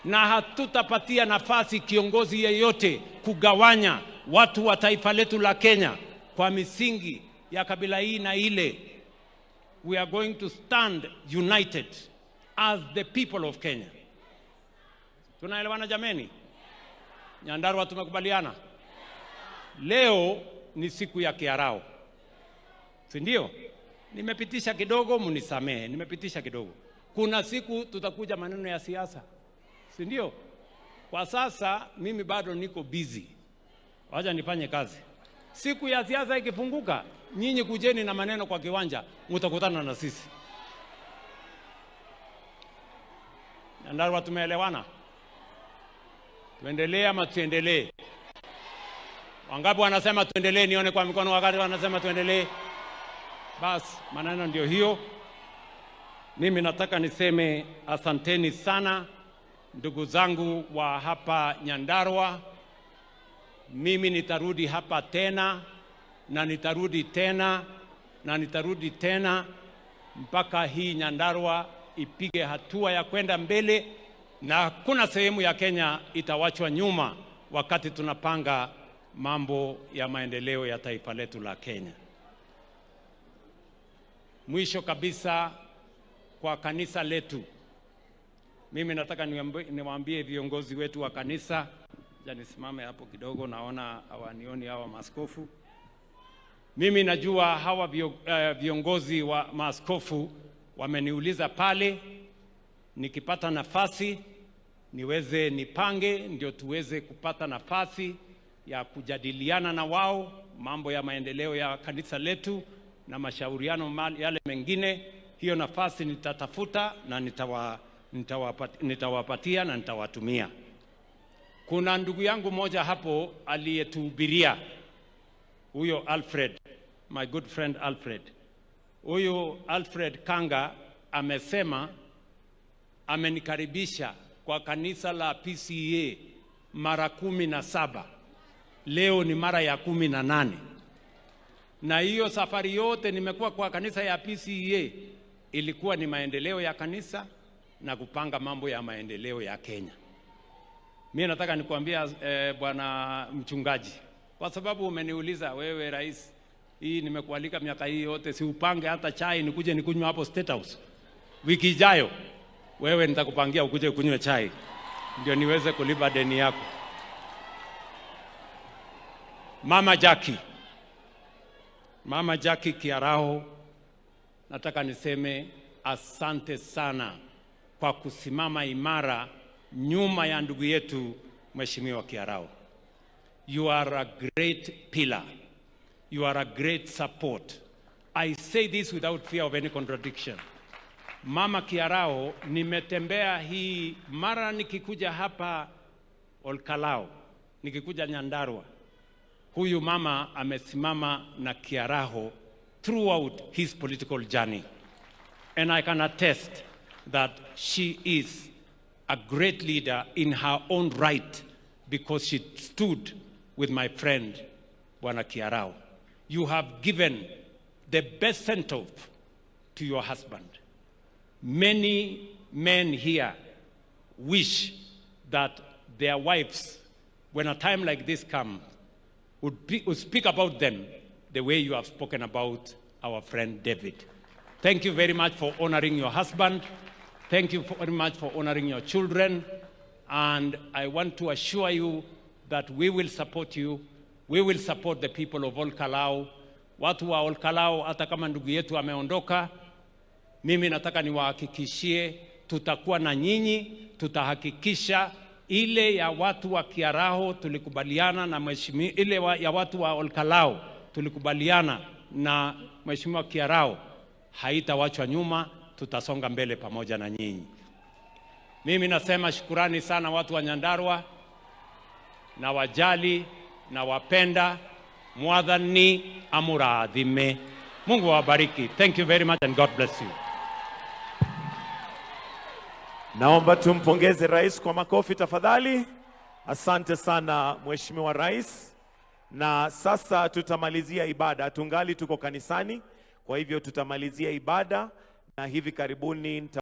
Na hatutapatia nafasi kiongozi yeyote kugawanya watu wa taifa letu la Kenya kwa misingi ya kabila hii na ile. We are going to stand united as the people of Kenya. Tunaelewana jameni? Nyandarua tumekubaliana? Leo ni siku ya Kiarao, si ndio? Nimepitisha kidogo, mnisamehe, nimepitisha kidogo. Kuna siku tutakuja maneno ya siasa, si ndio? Kwa sasa mimi bado niko busy. Wacha nifanye kazi. Siku ya siasa ikifunguka, nyinyi kujeni na maneno kwa kiwanja, mtakutana na sisi. Nyandarua tumeelewana? Tuendelee ama tuendelee? Wangapi wanasema tuendelee? Nione kwa mikono wakati wanasema tuendelee. Bas, maneno ndio hiyo. Mimi nataka niseme asanteni sana ndugu zangu wa hapa Nyandarua. Mimi nitarudi hapa tena, na nitarudi tena, na nitarudi tena. mpaka hii Nyandarua ipige hatua ya kwenda mbele, na hakuna sehemu ya Kenya itawachwa nyuma wakati tunapanga mambo ya maendeleo ya taifa letu la Kenya. Mwisho kabisa, kwa kanisa letu, mimi nataka niwaambie viongozi wetu wa kanisa, ja nisimame hapo kidogo, naona hawanioni hawa maaskofu. Mimi najua hawa viongozi wa maaskofu wameniuliza pale, nikipata nafasi niweze nipange, ndio tuweze kupata nafasi ya kujadiliana na wao mambo ya maendeleo ya kanisa letu na mashauriano yale mengine. Hiyo nafasi nitatafuta na nitawapatia na nitawatumia. Kuna ndugu yangu moja hapo aliyetuhubiria, huyo Alfred, my good friend Alfred. Huyu Alfred Kanga amesema amenikaribisha kwa kanisa la PCEA mara 17. Leo ni mara ya 18. Na hiyo safari yote nimekuwa kwa kanisa ya PCEA ilikuwa ni maendeleo ya kanisa na kupanga mambo ya maendeleo ya Kenya. Mimi nataka nikuambia bwana mchungaji, kwa sababu umeniuliza wewe rais, hii nimekualika miaka hii yote, si upange hata chai nikuje nikunywe hapo State House wiki ijayo? Wewe nitakupangia ukuje kunywe chai ndio niweze kulipa deni yako. Mama Jackie Kiaraho, nataka niseme asante sana kwa kusimama imara nyuma ya ndugu yetu Mheshimiwa Kiaraho. You are a great pillar. You are a great support. I say this without fear of any contradiction. Mama Kiaraho, nimetembea hii mara nikikuja hapa Olkalou, nikikuja Nyandarua. Huyu mama amesimama na Kiaraho throughout his political journey. And I can attest that she is a great leader in her own right because she stood with my friend, Bwana Kiaraho. You have given the best send-off to your husband. Many men here wish that their wives, when a time like this comes, would speak about them the way you have spoken about our friend David. Thank you very much for honoring your husband. Thank you very much for honoring your children. And I want to assure you that we will support you. We will support the people of Olkalou. Watu wa Olkalou, hata kama ndugu yetu ameondoka, mimi nataka niwahakikishie tutakuwa na nyinyi, tutahakikisha ile ya watu wa Kiaraho tulikubaliana na mheshimiwa, ile ya watu wa Olkalou tulikubaliana na Mheshimiwa Kiaraho haitawachwa nyuma, tutasonga mbele pamoja na nyinyi. Mimi nasema shukurani sana watu wa Nyandarua, na wajali na wapenda. Mwathani amurathime. Mungu awabariki. Thank you very much and God bless you. Naomba tumpongeze rais kwa makofi tafadhali. Asante sana Mheshimiwa Rais. Na sasa tutamalizia ibada. Tungali tuko kanisani, kwa hivyo tutamalizia ibada na hivi karibuni nita